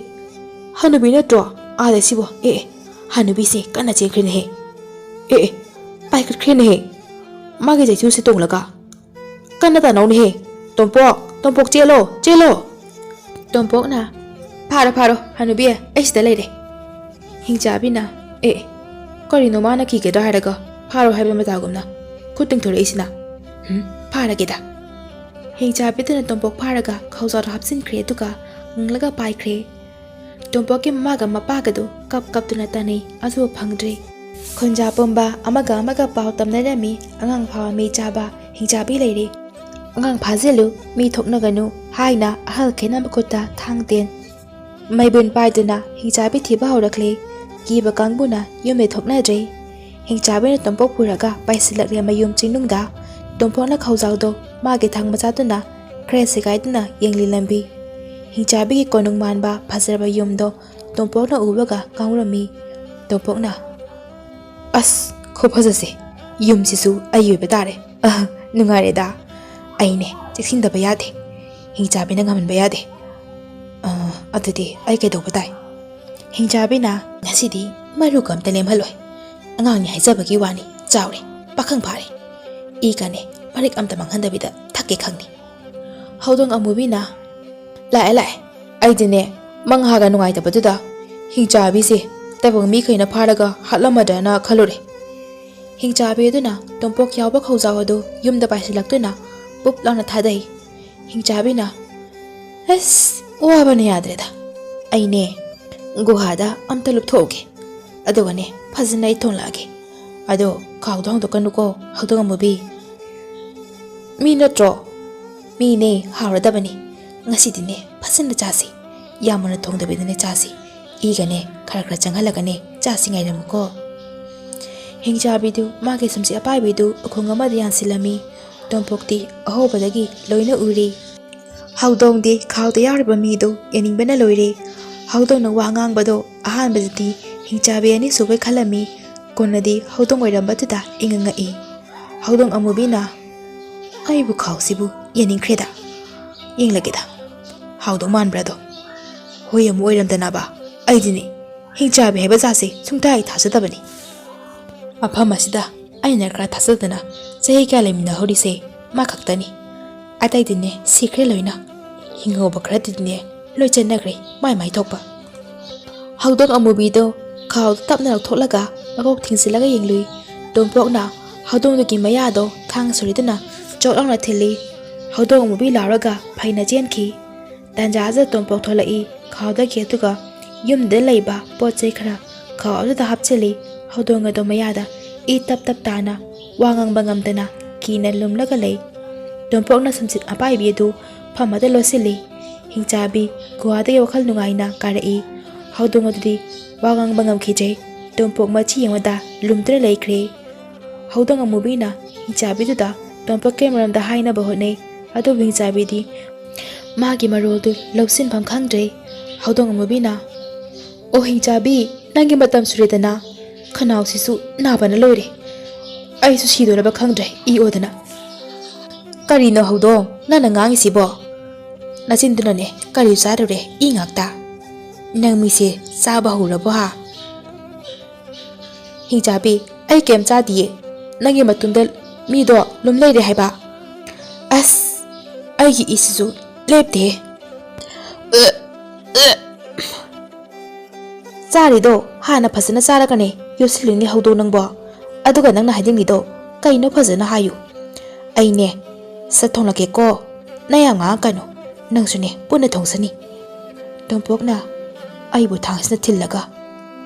ꯍꯅꯨꯕꯤ ꯅꯠꯇ꯭ꯔꯣ ꯑꯥꯗ ꯁꯤꯕꯣ? ꯑꯦ, ꯑꯦ, ꯍꯅꯨꯕꯤꯁꯦ ꯀꯟꯅ ꯆꯦꯟꯈ꯭ꯔꯦꯅꯦꯍꯦ꯫ ꯑꯦ, ꯑꯦ, ꯄꯥꯏꯈꯠꯈ꯭ꯔꯦꯅꯦꯍꯦ꯫ ꯃꯥꯒꯤ ꯆꯩꯁꯨꯁꯦ ꯇꯣꯡꯂꯒ ꯀꯟꯅ ꯇꯥꯟꯅꯧꯅꯦꯍꯦ꯫ ꯇꯣꯝꯄꯣꯛ, ꯇꯣꯝꯄꯣꯛ, ꯆꯦꯜꯂꯣ, ꯆꯦꯜꯂꯣ!" ꯇꯣꯝꯄꯣꯛꯅ, "ꯐꯥꯔꯣ, ꯐꯥꯔꯣ, ꯍꯅꯨꯕꯤ, ꯑꯩ ꯁꯤꯗ ꯂꯩꯔꯦ꯫" ꯍꯤꯡꯆꯥꯕꯤꯅ, "ꯑꯦ, ꯀꯔꯤꯅꯣ ꯃꯥꯅ ꯀꯤꯒꯗ꯭ꯔꯥ ꯍꯥꯏꯔꯒ ꯐꯥꯔꯣ ꯍꯥꯏꯕ ꯃꯇꯥꯒꯨꯝꯅ ꯈꯨꯠ ꯇꯤꯡꯊꯣꯔꯛꯏꯁꯤꯅ? ꯎꯝ, ꯐꯥꯔꯒꯦꯗ꯫" ꯍꯤꯡꯆꯥꯕꯤꯗꯨꯅ ꯇꯣꯝꯄꯣꯛ ꯐꯥꯔꯒ ꯈꯧꯖꯥꯎꯗ ꯍꯥꯞꯆꯤꯟꯈ꯭ꯔꯦ, ꯑꯗꯨꯒ ꯉꯪꯂꯒ ꯄꯥꯏꯈ꯭ꯔꯦ꯫ ꯇꯣꯝꯄꯣꯛꯀꯤ ꯃꯃꯥꯒ ꯃꯄꯥꯒꯗꯨ ꯀꯞ ꯀꯞꯇꯨꯅ ꯇꯥꯟꯅꯩ, ꯑꯗꯨꯕꯨ ꯐꯪꯗ꯭ꯔꯦ꯫ ꯈꯨꯟꯖꯥ ꯄꯨꯝꯕ ꯑꯃꯒ ꯑꯃꯒ ꯄꯥꯎ ꯇꯝꯅꯔꯝꯃꯤ, ꯑꯉꯥꯡ ꯐꯥꯕ ꯃꯤ ꯆꯥꯕ ꯍꯤꯡꯆꯥꯕꯤ ꯂꯩꯔꯦ꯫ "ꯑꯉꯥꯡ ꯐꯥꯖꯤꯜꯂꯨ, ꯃꯤ ꯊꯣꯛꯅꯒꯅꯨ" ꯍꯥꯏꯅ ꯑꯍꯜ ꯈꯦꯅꯕ ꯈꯨꯠꯇ ꯊꯥꯡ ꯇꯦꯟ ꯃꯩꯕꯨꯟ ꯄꯥꯏꯗꯨꯅ ꯍꯤꯡꯆꯥꯕꯤ ꯊꯤꯕ ꯍꯧꯔꯛꯂꯦ꯫ ꯀꯤꯕ ꯀꯥꯡꯕꯨꯅ ꯌꯨꯝꯗꯩ ꯊꯣꯛꯅꯗ꯭ꯔꯦ꯫ ꯍꯤꯡꯆꯥꯕꯤꯅ ꯇꯣꯝꯄꯣꯛ ꯄꯨꯔꯒ ꯄꯥꯏꯁꯤꯜꯂꯛꯂꯦ ꯃꯌꯨꯝ ꯆꯤꯡꯅꯨꯡꯗ꯫ ꯇꯣꯝꯄꯣꯛꯅ ꯈꯧꯖꯥꯎꯗꯣ ꯃꯥꯒꯤ ꯊꯥꯡ ꯃꯆꯥꯗꯨꯅ ꯈꯔ ꯁꯦꯒꯥꯏꯗꯨꯅ ꯌꯦꯡꯂꯤ ꯂꯝꯕꯤ꯫ ꯍꯤꯡꯆꯥꯕꯤꯒꯤ ꯀꯣꯅꯨꯡ ꯃꯥꯟꯕ ꯐꯖꯔꯕ ꯌꯨꯝꯗꯣ ꯇꯣꯝꯄꯣꯛꯅ ꯎꯕꯒ ꯉꯥꯎꯔꯝꯃꯤ꯫ ꯇꯣꯝꯄꯣꯛꯅ, "ꯑꯁ, ꯈꯨꯐꯖꯁꯦ! ꯌꯨꯝꯁꯤꯁꯨ ꯑꯩ ꯑꯣꯏꯕ ꯇꯥꯔꯦ꯫ ꯑꯍ, ꯅꯨꯡꯉꯥꯏꯔꯦꯗ꯫ ꯑꯩꯅꯦ, ꯆꯦꯛꯁꯤꯟꯗꯕ ꯌꯥꯗꯦ꯫ ꯍꯤꯡꯆꯥꯕꯤꯅ ꯉꯝꯍꯟꯕ ꯌꯥꯗꯦ꯫ ꯑ, ꯑꯗꯨꯗꯤ ꯑꯩ ꯀꯩꯗꯧꯕ ꯇꯥꯏ?" ꯍꯤꯡꯆꯥꯕꯤꯅ, "ꯉꯁꯤꯗꯤ ꯃꯔꯨꯒ ꯑꯝꯇ ꯂꯦꯝꯍꯜꯂꯣꯏ꯫ ꯑꯉꯥꯡꯅꯤ ꯍꯥꯏꯖꯕꯒꯤ ꯋꯥꯅꯤ, ꯆꯥꯎꯔꯦ, ꯄꯥꯈꯪ ꯐꯥꯔꯦ꯫ ꯏꯒꯅꯦ ꯃꯔꯤꯛ ꯑꯝꯇ ꯃꯥꯡꯍꯟꯗꯕꯤꯗ ꯊꯛꯀꯦ ꯈꯪꯅꯤ꯫" ꯍꯧꯗꯣꯡ ꯑꯃꯨꯕꯤꯅ, "ꯂꯥꯛꯑꯦ, ꯂꯥꯛꯑꯦ꯫ ꯑꯩꯗꯤꯅꯦ, ꯃꯪꯍꯥꯒ ꯅꯨꯡꯉꯥꯏꯇꯕꯗꯨꯗ ꯍꯤꯡꯆꯥꯕꯤꯁꯦ ꯇꯥꯏꯕꯪ ꯃꯤꯈꯩꯅ ꯐꯥꯔꯒ ꯍꯥꯠꯂꯝꯃꯗ꯭ꯔꯅ ꯈꯜꯂꯨꯔꯦ꯫" ꯍꯤꯡꯆꯥꯕꯤ ꯑꯗꯨꯅ ꯇꯣꯝꯄꯣꯛ ꯌꯥꯎꯕ ꯈꯧꯖꯥꯎ ꯑꯗꯨ ꯌꯨꯝꯗ ꯄꯥꯏꯁꯤꯜꯂꯛꯇꯨꯅ ꯄꯨꯞ ꯂꯥꯎꯅ ꯊꯥꯗꯩ꯫ ꯍꯤꯡꯆꯥꯕꯤꯅ, "ꯑꯁ, ꯋꯥꯕꯅ ꯌꯥꯗ꯭ꯔꯦꯗ꯫ ꯑꯩꯅꯦ, ꯒꯨꯍꯥꯗ ꯑꯝꯇ ꯂꯨꯞꯊꯣꯛꯎꯒꯦ꯫ ꯑꯗꯨꯒꯅꯦ, ꯐꯖꯅ ꯑꯩ ꯊꯣꯡꯂꯛꯑꯒꯦ꯫ ꯑꯗꯣ ꯈꯥꯎꯗꯣ ꯍꯥꯡꯗꯣꯛꯀꯅꯨꯀꯣ, ꯍꯧꯗꯣꯡ ꯑꯃꯨꯕꯤ꯫" "ꯃꯤ ꯅꯠꯇ꯭ꯔꯣ?" "ꯃꯤꯅꯦ, ꯍꯥꯎꯔꯗꯕꯅꯤ꯫ ꯉꯁꯤꯗꯤꯅꯦ ꯐꯖꯅ ꯆꯥꯁꯤ꯫ ꯌꯥꯝ ꯃꯨꯟꯅ ꯊꯣꯡꯗꯕꯤꯗꯅꯦ ꯆꯥꯁꯤ꯫ ꯏꯒꯅꯦ ꯈꯔ ꯈꯔ ꯆꯪꯍꯜꯂꯒꯅꯦ ꯆꯥꯁꯤ, ꯉꯥꯏꯔꯝꯃꯨꯀꯣ꯫ ꯍꯤꯡꯆꯥꯕꯤꯗꯨ ꯃꯥꯒꯤ ꯁꯨꯝꯁꯤ ꯑꯄꯥꯏꯕꯤꯗꯨ ꯎꯈꯣꯡ ꯑꯃꯗ ꯌꯥꯟꯁꯤꯜꯂꯝꯃꯤ꯫ ꯇꯣꯝꯄꯣꯛꯇꯤ ꯑꯍꯧꯕꯗꯒꯤ ꯂꯣꯏꯅ ꯎꯔꯤ꯫ ꯍꯧꯗꯣꯡꯗꯤ ꯈꯥꯎꯗ ꯌꯥꯎꯔꯤꯕ ꯃꯤꯗꯨ ꯌꯦꯡꯅꯤꯡꯕꯅ ꯂꯣꯏꯔꯦ꯫ ꯍꯧꯗꯣꯡꯅ ꯋꯥ ꯉꯥꯡꯕꯗꯣ ꯑꯍꯥꯟꯕꯗꯗꯤ ꯍꯤꯡꯆꯥꯕꯤ ꯑꯅꯤꯁꯨꯕꯩ ꯈꯜꯂꯝꯃꯤ꯫ ꯀꯣꯟꯅꯗꯤ ꯍꯧꯗꯣꯡ ꯑꯣꯏꯔꯝꯕꯗꯨꯗ ꯏꯉꯛ ꯉꯛꯏ꯫ ꯍꯧꯗꯣꯡ ꯑꯃꯨꯕꯤꯅ, "ꯑꯩꯕꯨ ꯈꯥꯎꯁꯤꯕꯨ ꯌꯦꯡꯅꯤꯡꯈ꯭ꯔꯦꯗ꯫ ꯌꯦꯡꯂꯒꯦꯗ꯫ ꯍꯥꯎꯗꯧ ꯃꯥꯟꯕ꯭ꯔꯥꯗꯣ?" ꯍꯣꯏ ꯑꯃꯨꯛ ꯑꯣꯏꯔꯝꯗꯅꯕ꯫ ꯑꯩꯗꯤꯅꯦ ꯍꯤꯡꯆꯥꯕꯤ ꯍꯥꯏꯕ ꯖꯥꯠꯁꯦ ꯁꯨꯡꯊꯥ ꯍꯦꯛ ꯊꯥꯖꯗꯕꯅꯤ꯫ ꯃꯐꯝ ꯑꯁꯤꯗ ꯑꯩꯅ ꯈꯔ ꯊꯥꯖꯗꯅ ꯆꯍꯤ ꯀꯌꯥ ꯂꯩꯃꯤꯟꯅꯍꯧꯔꯤꯁꯦ ꯃꯥ ꯈꯛꯇꯅꯤ꯫ ꯑꯇꯩꯗꯤꯅꯦ ꯁꯤꯈ꯭ꯔꯦ ꯂꯣꯏꯅ꯫ ꯍꯤꯡꯍꯧꯕ ꯈꯔꯗꯤꯅꯦ ꯂꯣꯏ ꯆꯠꯅꯈ꯭ꯔꯦ ꯃꯥꯏ ꯃꯥꯏ ꯊꯣꯛꯄ꯫ ꯍꯧꯗꯣꯡ ꯑꯃꯨꯕꯤꯗꯣ ꯈꯥꯎꯗ ꯇꯞꯅ ꯂꯧꯊꯣꯛꯂꯒ ꯃꯀꯣꯛ ꯊꯤꯡꯖꯤꯜꯂꯒ ꯌꯦꯡꯂꯨꯏ꯫ ꯇꯣꯝꯄꯣꯛꯅ ꯍꯧꯗꯣꯡꯗꯨꯒꯤ ꯃꯌꯥꯗꯣ ꯊꯥꯡ ꯁꯣꯔꯤꯗꯨꯅ ꯆꯣꯠ ꯂꯥꯎꯅ ꯊꯤꯜꯂꯤ꯫ ꯍꯧꯗꯣꯡ ꯑꯃꯨꯕꯤ ꯂꯥꯎꯔꯒ ꯐꯩꯅ ꯆꯦꯟꯈꯤ꯫ ꯇꯥꯟꯖꯥ ꯑꯗꯨꯗ ꯇꯣꯝꯄꯣꯛ ꯊꯣꯛꯂꯛꯏ꯫ ꯈꯥꯎꯗꯒꯤ ꯑꯗꯨꯒ ꯌꯨꯝꯗ ꯂꯩꯕ ꯄꯣꯠ ꯆꯩ ꯈꯔ ꯈꯥꯎ ꯑꯗꯨꯗ ꯍꯥꯞꯆꯤꯜꯂꯤ꯫ ꯍꯧꯗꯣꯡ ꯑꯗꯣ ꯃꯌꯥꯗ ꯏ ꯇꯞ ꯇꯞ ꯇꯥꯅ ꯋꯥ ꯉꯥꯡꯕ ꯉꯝꯗꯅ ꯀꯤꯅ ꯂꯨꯝꯂꯒ ꯂꯩ꯫ ꯇꯣꯝꯄꯣꯛꯅ ꯁꯨꯝꯁꯤꯠ ꯑꯄꯥꯏꯕꯤ ꯑꯗꯨ ꯐꯝ ꯑꯗꯨ ꯂꯣꯠꯁꯤꯜꯂꯤ꯫ ꯍꯤꯡꯆꯥꯕꯤ ꯒꯨꯍꯥꯗꯒꯤ ꯋꯥꯈꯜ ꯅꯨꯡꯉꯥꯏꯅ ꯀꯥꯔꯛꯏ꯫ ꯍꯧꯗꯣꯡ ꯑꯗꯨꯗꯤ ꯋꯥ ꯉꯥꯡꯕ ꯉꯝꯈꯤꯗ꯭ꯔꯦ꯫ ꯇꯣꯝꯄꯣꯛ ꯃꯆꯤ ꯑꯃꯗ ꯂꯨꯝꯗꯨꯅ ꯂꯩꯈ꯭ꯔꯦ꯫ ꯍꯧꯗꯣꯡ ꯑꯃꯨꯕꯤꯅ ꯍꯤꯡꯆꯥꯕꯤꯗꯨꯗ ꯇꯣꯝꯄꯣꯛꯀꯤ ꯃꯔꯝꯗ ꯍꯥꯏꯅꯕ ꯍꯣꯠꯅꯩ꯫ ꯑꯗꯨꯕꯨ ꯍꯤꯡꯆꯥꯕꯤꯗꯤ ꯃꯥꯒꯤ ꯃꯔꯣꯜꯗꯨ ꯂꯧꯁꯤꯟꯐꯝ ꯈꯪꯗ꯭ꯔꯦ꯫ ꯍꯧꯗꯣꯡ ꯑꯃꯨꯕꯤꯅ, "ꯑꯣ ꯍꯤꯡꯆꯥꯕꯤ, ꯅꯪꯒꯤ ꯃꯇꯝ ꯁꯨꯔꯦꯗꯅ꯫ ꯈꯅꯥꯎꯁꯤꯁꯨ ꯅꯥꯕꯅ ꯂꯣꯏꯔꯦ꯫ ꯑꯩꯁꯨ ꯁꯤꯗꯣꯔꯕ ꯈꯪꯗ꯭ꯔꯦ ꯏ ꯑꯣꯗꯅ꯫" "ꯀꯔꯤꯅꯣ ꯍꯧꯗꯣꯡ ꯅꯪꯅ ꯉꯥꯡꯉꯤꯁꯤꯕꯣ? ꯅꯆꯤꯟꯗꯨꯅꯅꯦ ꯀꯔꯤ ꯆꯥꯔꯨꯔꯦ ꯏ ꯉꯥꯛꯇ? ꯅꯪ ꯃꯤꯁꯦ ꯆꯥꯕ ꯍꯧꯔꯕꯣ ꯍꯥ?" "ꯍꯤꯡꯆꯥꯕꯤ, ꯑꯩ ꯀꯩꯝ ꯆꯥꯗꯤꯌꯦ꯫ ꯅꯪꯒꯤ ꯃꯇꯨꯡꯗ ꯃꯤꯗꯣ ꯂꯨꯝ ꯂꯩꯔꯦ ꯍꯥꯏꯕ꯫ ꯑꯁ, ꯑꯩꯒꯤ ꯏꯁꯤꯁꯨ ꯂꯦꯞꯇꯦ꯫" "ꯆꯥꯔꯤꯗꯣ ꯍꯥꯟꯅ ꯐꯖꯅ ꯆꯥꯔꯒꯅꯦ ꯌꯣꯠꯁꯤꯜꯂꯤꯅꯦ ꯍꯧꯗꯣꯡ ꯅꯪꯕꯣ꯫ ꯑꯗꯨꯒ ꯅꯪꯅ ꯍꯥꯏꯅꯤꯡꯉꯤꯗꯣ ꯀꯩꯅꯣ ꯐꯖꯅ ꯍꯥꯏꯌꯨ꯫ ꯑꯩꯅꯦ ꯁꯠ ꯊꯣꯡꯂꯛꯀꯦꯀꯣ꯫ ꯅꯪ ꯌꯥꯝ ꯉꯥꯡꯉꯛꯀꯅꯨ꯫ ꯅꯪꯁꯨꯅꯦ ꯄꯨꯟꯅ ꯊꯣꯡꯁꯅꯤ꯫" ꯇꯣꯝꯄꯣꯛꯅ ꯑꯩꯕꯨ ꯊꯥꯡꯁꯤꯅ ꯊꯤꯜꯂꯒ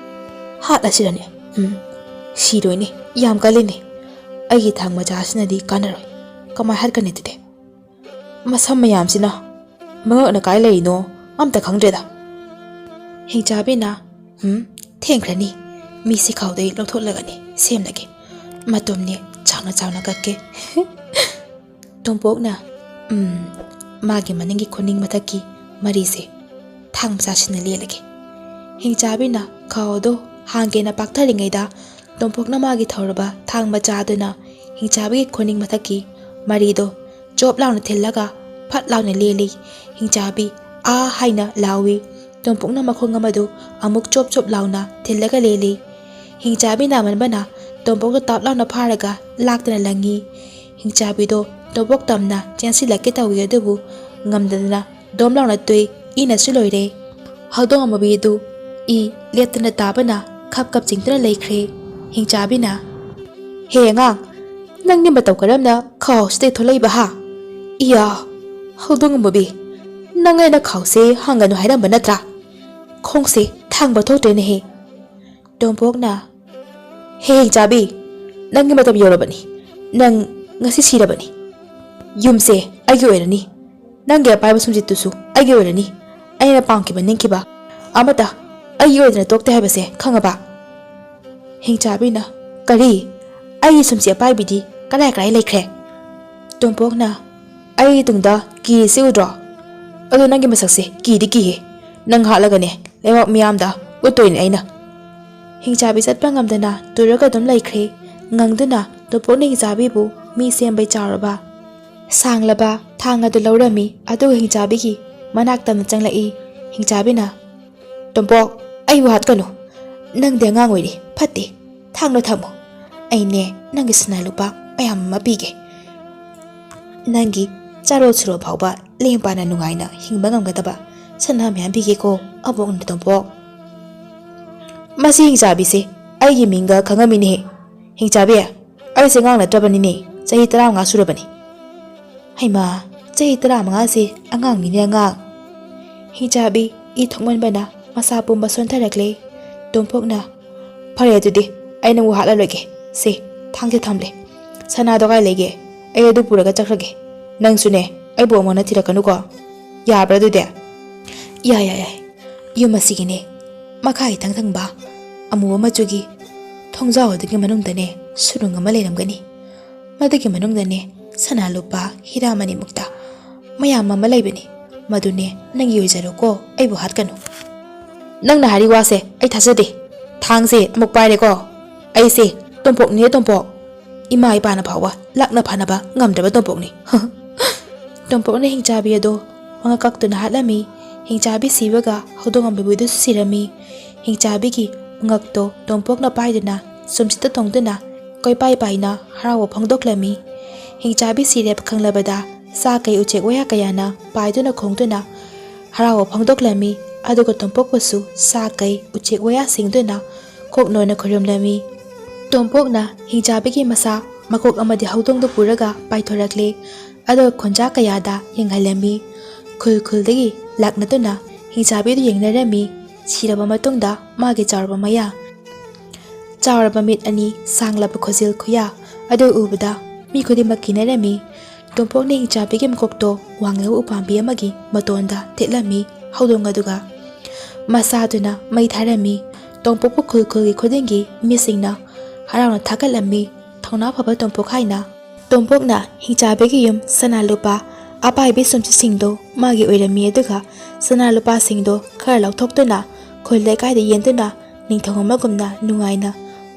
ꯍꯥꯠꯂꯁꯤꯔꯅꯦ? ꯎꯝ, ꯁꯤꯔꯣꯏꯅꯦ, ꯌꯥꯝ ꯀꯜꯂꯤꯅꯦ꯫ ꯑꯩꯒꯤ ꯊꯥꯡ ꯃꯆꯥꯁꯤꯅꯗꯤ ꯀꯥꯟꯅꯔꯣꯏ꯫ ꯀꯃꯥꯏ ꯍꯥꯠꯀꯅꯤ ꯑꯗꯨꯗꯤ? ꯃꯁꯝ ꯃꯌꯥꯝꯁꯤꯅ ꯃꯉꯛꯅ ꯀꯥꯏ ꯂꯩꯔꯤꯅꯣ ꯑꯝꯇ ꯈꯪꯗ꯭ꯔꯦꯗ꯫ ꯍꯤꯡꯆꯥꯕꯤꯅ, "ꯎꯝ, ꯊꯦꯡꯈ꯭ꯔꯅꯤ꯫ ꯃꯤꯁꯦ ꯈꯥꯎꯗꯩ ꯂꯧꯊꯣꯛꯂꯒꯅꯤ ꯁꯦꯝꯂꯒꯦ꯫ ꯃꯇꯨꯝꯅꯦ ꯆꯥꯎꯅ ꯆꯥꯎꯅ ꯀꯛꯀꯦ꯫" ꯇꯣꯝꯄꯣꯛꯅ, "ꯎꯝ, ꯃꯥꯒꯤ ꯃꯅꯤꯡꯒꯤ ꯈꯨꯅꯤꯡ ꯃꯊꯛꯀꯤ ꯃꯔꯤꯁꯦ ꯊꯥꯡ ꯃꯆꯥꯁꯤꯅ ꯂꯦꯜꯂꯒꯦ꯫" ꯍꯤꯡꯆꯥꯕꯤꯅ ꯈꯥꯎꯗꯣ ꯍꯥꯡꯒꯦꯅ ꯄꯥꯛꯊꯔꯤꯉꯩꯗ, ꯇꯣꯝꯄꯣꯛꯅ ꯃꯥꯒꯤ ꯊꯧꯔꯕ ꯊꯥꯡ ꯃꯆꯥꯗꯨꯅ ꯍꯤꯡꯆꯥꯕꯤꯒꯤ ꯈꯨꯅꯤꯡ ꯃꯊꯛꯀꯤ ꯃꯔꯤꯗꯣ ꯆꯣꯞ ꯂꯥꯎꯅ ꯊꯤꯜꯂꯒ ꯐꯠ ꯂꯥꯎꯅ ꯂꯦꯜꯂꯤ꯫ ꯍꯤꯡꯆꯥꯕꯤ "ꯑꯥ" ꯍꯥꯏꯅ ꯂꯥꯎꯏ꯫ ꯇꯣꯝꯄꯣꯛꯅ ꯃꯈꯣꯡ ꯑꯃꯗꯨ ꯑꯃꯨꯛ ꯆꯣꯞ ꯆꯣꯞ ꯂꯥꯎꯅ ꯊꯤꯜꯂꯒ ꯂꯦꯜꯂꯤ꯫ ꯍꯤꯡꯆꯥꯕꯤ ꯅꯥꯃꯟꯕꯅ ꯇꯣꯝꯄꯣꯛꯇ ꯇꯥꯞ ꯂꯥꯎꯅ ꯐꯥꯔꯒ ꯂꯥꯛꯇꯅ ꯂꯪꯉꯤ꯫ ꯍꯤꯡꯆꯥꯕꯤꯗꯣ ꯇꯣꯝꯄꯣꯛ ꯇꯝꯅ ꯆꯦꯟꯁꯤꯜꯂꯛꯀꯦ ꯇꯧꯏ, ꯑꯗꯨꯕꯨ ꯉꯝꯗꯗꯅ ꯗꯣꯝ ꯂꯥꯎꯅ ꯇꯨꯏ꯫ ꯏꯅꯁꯨ ꯂꯣꯏꯔꯦ꯫ ꯍꯧꯗꯣꯡ ꯑꯃꯨꯕꯤꯗꯨ ꯏ ꯂꯦꯞꯇꯅ ꯇꯥꯕꯅ ꯈꯞ ꯈꯞ ꯆꯤꯡꯗꯨꯅ ꯂꯩꯈ꯭ꯔꯦ꯫ ꯍꯤꯡꯆꯥꯕꯤꯅ, "ꯍꯦ ꯑꯉꯥꯡ, ꯅꯪꯗꯤ ꯃꯇꯧ ꯀꯔꯝꯅ ꯈꯥꯎꯁꯤꯗꯒꯤ ꯊꯣꯛꯂꯛꯏꯕ ꯍꯥ? ꯏꯌꯥ, ꯍꯧꯗꯣꯡ ꯑꯃꯨꯕꯤ, ꯅꯪ ꯑꯩꯅ ꯈꯥꯎꯁꯦ ꯍꯥꯡꯒꯅꯨ ꯍꯥꯏꯔꯝꯕ ꯅꯠꯇ꯭ꯔꯥ? ꯈꯣꯡꯁꯦ ꯊꯥꯡꯕ ꯊꯣꯛꯇ꯭ꯔꯦꯅꯦꯍꯦ꯫" ꯇꯣꯝꯄꯣꯛꯅ, "ꯍꯦ ꯍꯤꯡꯆꯥꯕꯤ, ꯅꯪꯒꯤ ꯃꯇꯝ ꯌꯧꯔꯕꯅꯤ꯫ ꯅꯪ ꯉꯁꯤ ꯁꯤꯔꯕꯅꯤ꯫ ꯌꯨꯝꯁꯦ ꯑꯩꯒꯤ ꯑꯣꯏꯔꯅꯤ꯫ ꯅꯪꯒꯤ ꯑꯄꯥꯏꯕ ꯁꯨꯝꯖꯤꯠꯇꯨꯁꯨ ꯑꯩꯒꯤ ꯑꯣꯏꯔꯅꯤ꯫ ꯑꯩꯅ ꯄꯥꯝꯈꯤꯕ ꯅꯤꯡꯈꯤꯕ ꯑꯃꯠꯇ ꯑꯩꯒꯤ ꯑꯣꯏꯗꯅ ꯇꯣꯛꯇꯦ ꯍꯥꯏꯕꯁꯦ ꯈꯪꯉꯕ?" ꯍꯤꯡꯆꯥꯕꯤꯅ, "ꯀꯔꯤ? ꯑꯩꯒꯤ ꯁꯨꯝꯖꯤꯠ ꯑꯄꯥꯏꯕꯤꯗꯤ ꯀꯗꯥꯏ ꯀꯗꯥꯏ ꯂꯩꯈ꯭ꯔꯦ?" ꯇꯣꯝꯄꯣꯛꯅ, "ꯑꯩꯒꯤ ꯇꯨꯡꯗ ꯀꯤꯔꯤꯁꯤ ꯎꯗ꯭ꯔꯣ? ꯑꯗꯣ ꯅꯪꯒꯤ ꯃꯁꯛꯁꯦ ꯀꯤꯗꯤ ꯀꯤꯍꯦ꯫ ꯅꯪ ꯍꯥꯠꯂꯒꯅꯦ ꯂꯩꯕꯥꯛ ꯃꯤꯌꯥꯝꯗ ꯎꯠꯇꯣꯏꯅꯦ ꯑꯩꯅ꯫" ꯍꯤꯡꯆꯥꯕꯤ ꯆꯠꯄ ꯉꯝꯗꯅ ꯇꯨꯔꯒ ꯑꯗꯨꯝ ꯂꯩꯈ꯭ꯔꯦ꯫ ꯉꯪꯗꯨꯅ ꯇꯣꯝꯄꯣꯛꯅ ꯍꯤꯡꯆꯥꯕꯤꯕꯨ ꯃꯤ ꯁꯦꯝꯕꯩ ꯆꯥꯎꯔꯕ ꯁꯥꯡꯂꯕ ꯊꯥꯡ ꯑꯗꯨ ꯂꯧꯔꯝꯃꯤ, ꯑꯗꯨꯒ ꯍꯤꯡꯆꯥꯕꯤꯒꯤ ꯃꯅꯥꯛꯇ ꯑꯃ ꯆꯪꯂꯛꯏ꯫ ꯍꯤꯡꯆꯥꯕꯤꯅ, "ꯇꯣꯝꯄꯣꯛ, ꯑꯩꯕꯨ ꯍꯥꯠꯀꯅꯨ꯫ ꯅꯪꯗꯤ ꯑꯉꯥꯡ ꯑꯣꯏꯔꯤ, ꯐꯠꯇꯦ꯫ ꯊꯥꯡꯗꯣ ꯊꯝꯃꯨ꯫ ꯑꯩꯅꯦ ꯅꯪꯒꯤ ꯁꯅꯥ ꯂꯨꯄꯥ ꯃꯌꯥꯝ ꯑꯃ ꯄꯤꯒꯦ꯫ ꯅꯪꯒꯤ ꯆꯥꯔꯣ ꯁꯨꯔꯣ ꯐꯥꯎꯕ ꯂꯦꯝ ꯄꯥꯅ ꯅꯨꯡꯉꯥꯏꯅ ꯍꯤꯡꯕ ꯉꯝꯒꯗꯕ ꯁꯅꯥ ꯃꯌꯥꯝ ꯄꯤꯒꯦꯀꯣ, ꯑꯕꯣꯛꯅ ꯇꯣꯝꯄꯣꯛ꯫" ꯃꯁꯤ ꯍꯤꯡꯆꯥꯕꯤꯁꯦ ꯑꯩꯒꯤ ꯃꯤꯡꯒ ꯈꯪꯉꯝꯃꯤꯅꯦꯍꯦ꯫ ꯍꯤꯡꯆꯥꯕꯤ, ꯑꯩꯁꯦ ꯑꯉꯥꯡ ꯅꯠꯇ꯭ꯔꯕꯅꯤꯅꯦ, ꯆꯍꯤ ꯇꯔꯥꯃꯉꯥ ꯁꯨꯔꯕꯅꯤ꯫ ꯍꯩꯃꯥ, ꯆꯍꯤ ꯇꯔꯥꯃꯉꯥꯁꯦ ꯑꯉꯥꯡꯅꯤꯅꯦ, ꯑꯉꯥꯡ꯫ ꯍꯤꯡꯆꯥꯕꯤ ꯏ ꯊꯣꯛꯃꯟꯕꯅ ꯃꯁꯥ ꯄꯨꯝꯕ ꯁꯣꯟꯊꯔꯛꯂꯦ꯫ ꯇꯣꯝꯄꯣꯛꯅ, "ꯐꯔꯦ ꯑꯗꯨꯗꯤ, ꯑꯩ ꯅꯪꯕꯨ ꯍꯥꯠꯂꯔꯣꯏꯒꯦ꯫ ꯁꯦ, ꯊꯥꯡꯁꯦ ꯊꯝꯂꯦ꯫ ꯁꯅꯥꯗꯣ ꯀꯥꯏ ꯂꯩꯒꯦ? ꯑꯩ ꯑꯗꯨ ꯄꯨꯔꯒ ꯆꯠꯈ꯭ꯔꯒꯦ꯫ ꯅꯪꯁꯨꯅꯦ, ꯑꯩꯕꯨ ꯑꯃꯨꯛ ꯍꯟꯅ ꯊꯤꯔꯛꯀꯅꯨꯀꯣ꯫" ꯌꯥꯕ꯭ꯔꯥ ꯑꯗꯨꯗꯤ? ꯌꯥꯏ, ꯌꯥꯏ, ꯌꯥꯏ꯫ ꯌꯨꯝ ꯑꯁꯤꯒꯤꯅꯦ ꯃꯈꯥ ꯈꯤꯇꯪ ꯊꯪꯕ ꯑꯃꯨꯕ ꯃꯆꯨꯒꯤ ꯊꯣꯡꯖꯥꯎ ꯑꯗꯨꯒꯤ ꯃꯅꯨꯡꯗꯅꯦ ꯁꯨꯔꯨꯡ ꯑꯃ ꯂꯩꯔꯝꯒꯅꯤ꯫ ꯃꯗꯨꯒꯤ ꯃꯅꯨꯡꯗꯅꯦ ꯁꯅꯥ ꯂꯨꯄꯥ ꯍꯤꯔꯥ ꯃꯅꯤꯃꯨꯛꯇ ꯃꯌꯥꯝ ꯑꯃ ꯂꯩꯕꯅꯤ꯫ ꯃꯗꯨꯅꯦ ꯅꯪꯒꯤ ꯑꯣꯏꯖꯔꯣꯀꯣ, ꯑꯩꯕꯨ ꯍꯥꯠꯀꯅꯨ꯫ ꯅꯪꯅ ꯍꯥꯏꯔꯤ ꯋꯥꯁꯦ ꯑꯩ ꯊꯥꯖꯗꯦ꯫ ꯊꯥꯡꯁꯦ ꯑꯃꯨꯛ ꯄꯥꯏꯔꯦꯀꯣ꯫ ꯑꯩꯁꯦ ꯇꯣꯝꯄꯣꯛꯅꯤꯅꯦ, ꯇꯣꯝꯄꯣꯛ꯫ ꯏꯃꯥ ꯏꯄꯥꯅ ꯐꯥꯎꯕ ꯂꯥꯛꯅ ꯐꯥꯅꯕ ꯉꯝꯗ꯭ꯔꯕ ꯇꯣꯝꯄꯣꯛꯅꯤ꯫ ꯇꯣꯝꯄꯣꯛꯅ ꯍꯤꯡꯆꯥꯕꯤ ꯑꯗꯣ ꯃꯉꯛ ꯀꯛꯇꯨꯅ ꯍꯥꯠꯂꯝꯃꯤ꯫ ꯍꯤꯡꯆꯥꯕꯤ ꯁꯤꯕꯒ ꯍꯧꯗꯣꯡ ꯑꯃꯨꯕꯤꯗꯨꯁꯨ ꯁꯤꯔꯝꯃꯤ꯫ ꯍꯤꯡꯆꯥꯕꯤꯒꯤ ꯃꯉꯛꯇꯣ ꯇꯣꯝꯄꯣꯛꯅ ꯄꯥꯏꯗꯨꯅ ꯁꯨꯝꯁꯤꯠꯇ ꯇꯣꯡꯗꯨꯅ ꯀꯣꯏꯄꯥꯏ ꯄꯥꯏꯅ ꯍꯔꯥꯎꯕ ꯐꯣꯡꯗꯣꯛꯂꯝꯃꯤ꯫ ꯍꯤꯡꯆꯥꯕꯤ ꯁꯤꯔꯦ ꯈꯪꯂꯕꯗ ꯁꯥ ꯀꯩ ꯎꯆꯦꯛ ꯋꯥꯌꯥ ꯀꯌꯥꯅ ꯄꯥꯏꯗꯨꯅ ꯈꯣꯡꯗꯨꯅ ꯍꯔꯥꯎꯕ ꯐꯣꯡꯗꯣꯛꯂꯝꯃꯤ꯫ ꯑꯗꯨꯒ ꯇꯣꯝꯄꯣꯛꯄꯨꯁꯨ ꯁꯥ ꯀꯩ ꯎꯆꯦꯛ ꯋꯥꯌꯥꯁꯤꯡꯗꯨꯅ ꯀꯣꯛ ꯅꯣꯟꯅ ꯈꯨꯔꯨꯝꯂꯝꯃꯤ꯫ ꯇꯣꯝꯄꯣꯛꯅ ꯍꯤꯡꯆꯥꯕꯤꯒꯤ ꯃꯁꯥ ꯃꯀꯣꯛ ꯑꯃꯗꯤ ꯍꯧꯗꯣꯡꯗꯨ ꯄꯨꯔꯒ ꯄꯥꯏꯊꯣꯔꯛꯂꯦ꯫ ꯑꯗꯨꯒ ꯈꯨꯟꯖꯥ ꯀꯌꯥꯗ ꯌꯦꯡꯍꯜꯂꯝꯃꯤ꯫ ꯈꯨꯜ ꯈꯨꯜꯗꯒꯤ ꯂꯥꯛꯅꯗꯨꯅ ꯍꯤꯡꯆꯥꯕꯤꯗꯨ ꯌꯦꯡꯅꯔꯝꯃꯤ꯫ ꯁꯤꯔꯕ ꯃꯇꯨꯡꯗ ꯃꯥꯒꯤ ꯆꯥꯎꯔꯕ ꯃꯌꯥ, ꯆꯥꯎꯔꯕ ꯃꯤꯠ ꯑꯅꯤ, ꯁꯥꯡꯂꯕ ꯈꯨꯖꯤꯜ ꯈꯨꯌꯥ ꯑꯗꯨ ꯎꯕꯗ ꯃꯤ ꯈꯨꯗꯤꯡꯃꯛ ꯀꯤꯅꯔꯝꯃꯤ꯫ ꯇꯣꯝꯄꯣꯛꯅ ꯍꯤꯡꯆꯥꯕꯤꯒꯤ ꯃꯀꯣꯛꯇꯣ ꯋꯥꯡꯂꯕ ꯎꯄꯥꯝꯕꯤ ꯑꯃꯒꯤ ꯃꯇꯣꯟꯗ ꯊꯦꯠꯂꯝꯃꯤ ꯍꯧꯗꯣꯡ ꯑꯗꯨꯒ꯫ ꯃꯁꯥꯗꯨꯅ ꯃꯩ ꯊꯥꯔꯝꯃꯤ꯫ ꯇꯣꯝꯄꯣꯛꯄꯨ ꯈꯨꯜ ꯈꯨꯜꯒꯤ ꯈꯨꯗꯤꯡꯒꯤ ꯃꯤꯁꯤꯡꯅ ꯍꯔꯥꯎꯅ ꯊꯥꯒꯠꯂꯝꯃꯤ꯫ ꯊꯧꯅꯥ ꯐꯕ ꯇꯣꯝꯄꯣꯛ ꯍꯥꯏꯅ꯫ ꯇꯣꯝꯄꯣꯛꯅ ꯍꯤꯡꯆꯥꯕꯤꯒꯤ ꯌꯨꯝ ꯁꯅꯥ ꯂꯨꯄꯥ ꯑꯄꯥꯏꯕꯤ ꯁꯨꯝꯆꯤꯠꯁꯤꯡꯗꯣ ꯃꯥꯒꯤ ꯑꯣꯏꯔꯝꯃꯤ, ꯑꯗꯨꯒ ꯁꯅꯥ ꯂꯨꯄꯥꯁꯤꯡꯗꯣ ꯈꯔ ꯂꯧꯊꯣꯛꯇꯨꯅ ꯈꯨꯜ ꯂꯩꯀꯥꯏꯗ ꯌꯦꯟꯗꯨꯅ ꯅꯤꯡꯊꯧ ꯑꯃꯒꯨꯝꯅ ꯅꯨꯡꯉꯥꯏꯅ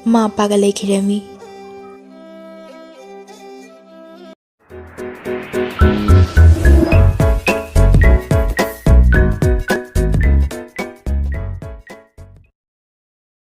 ꯃꯃꯥ ꯃꯄꯥꯒ ꯂꯩꯈꯤꯔꯝꯃꯤ꯫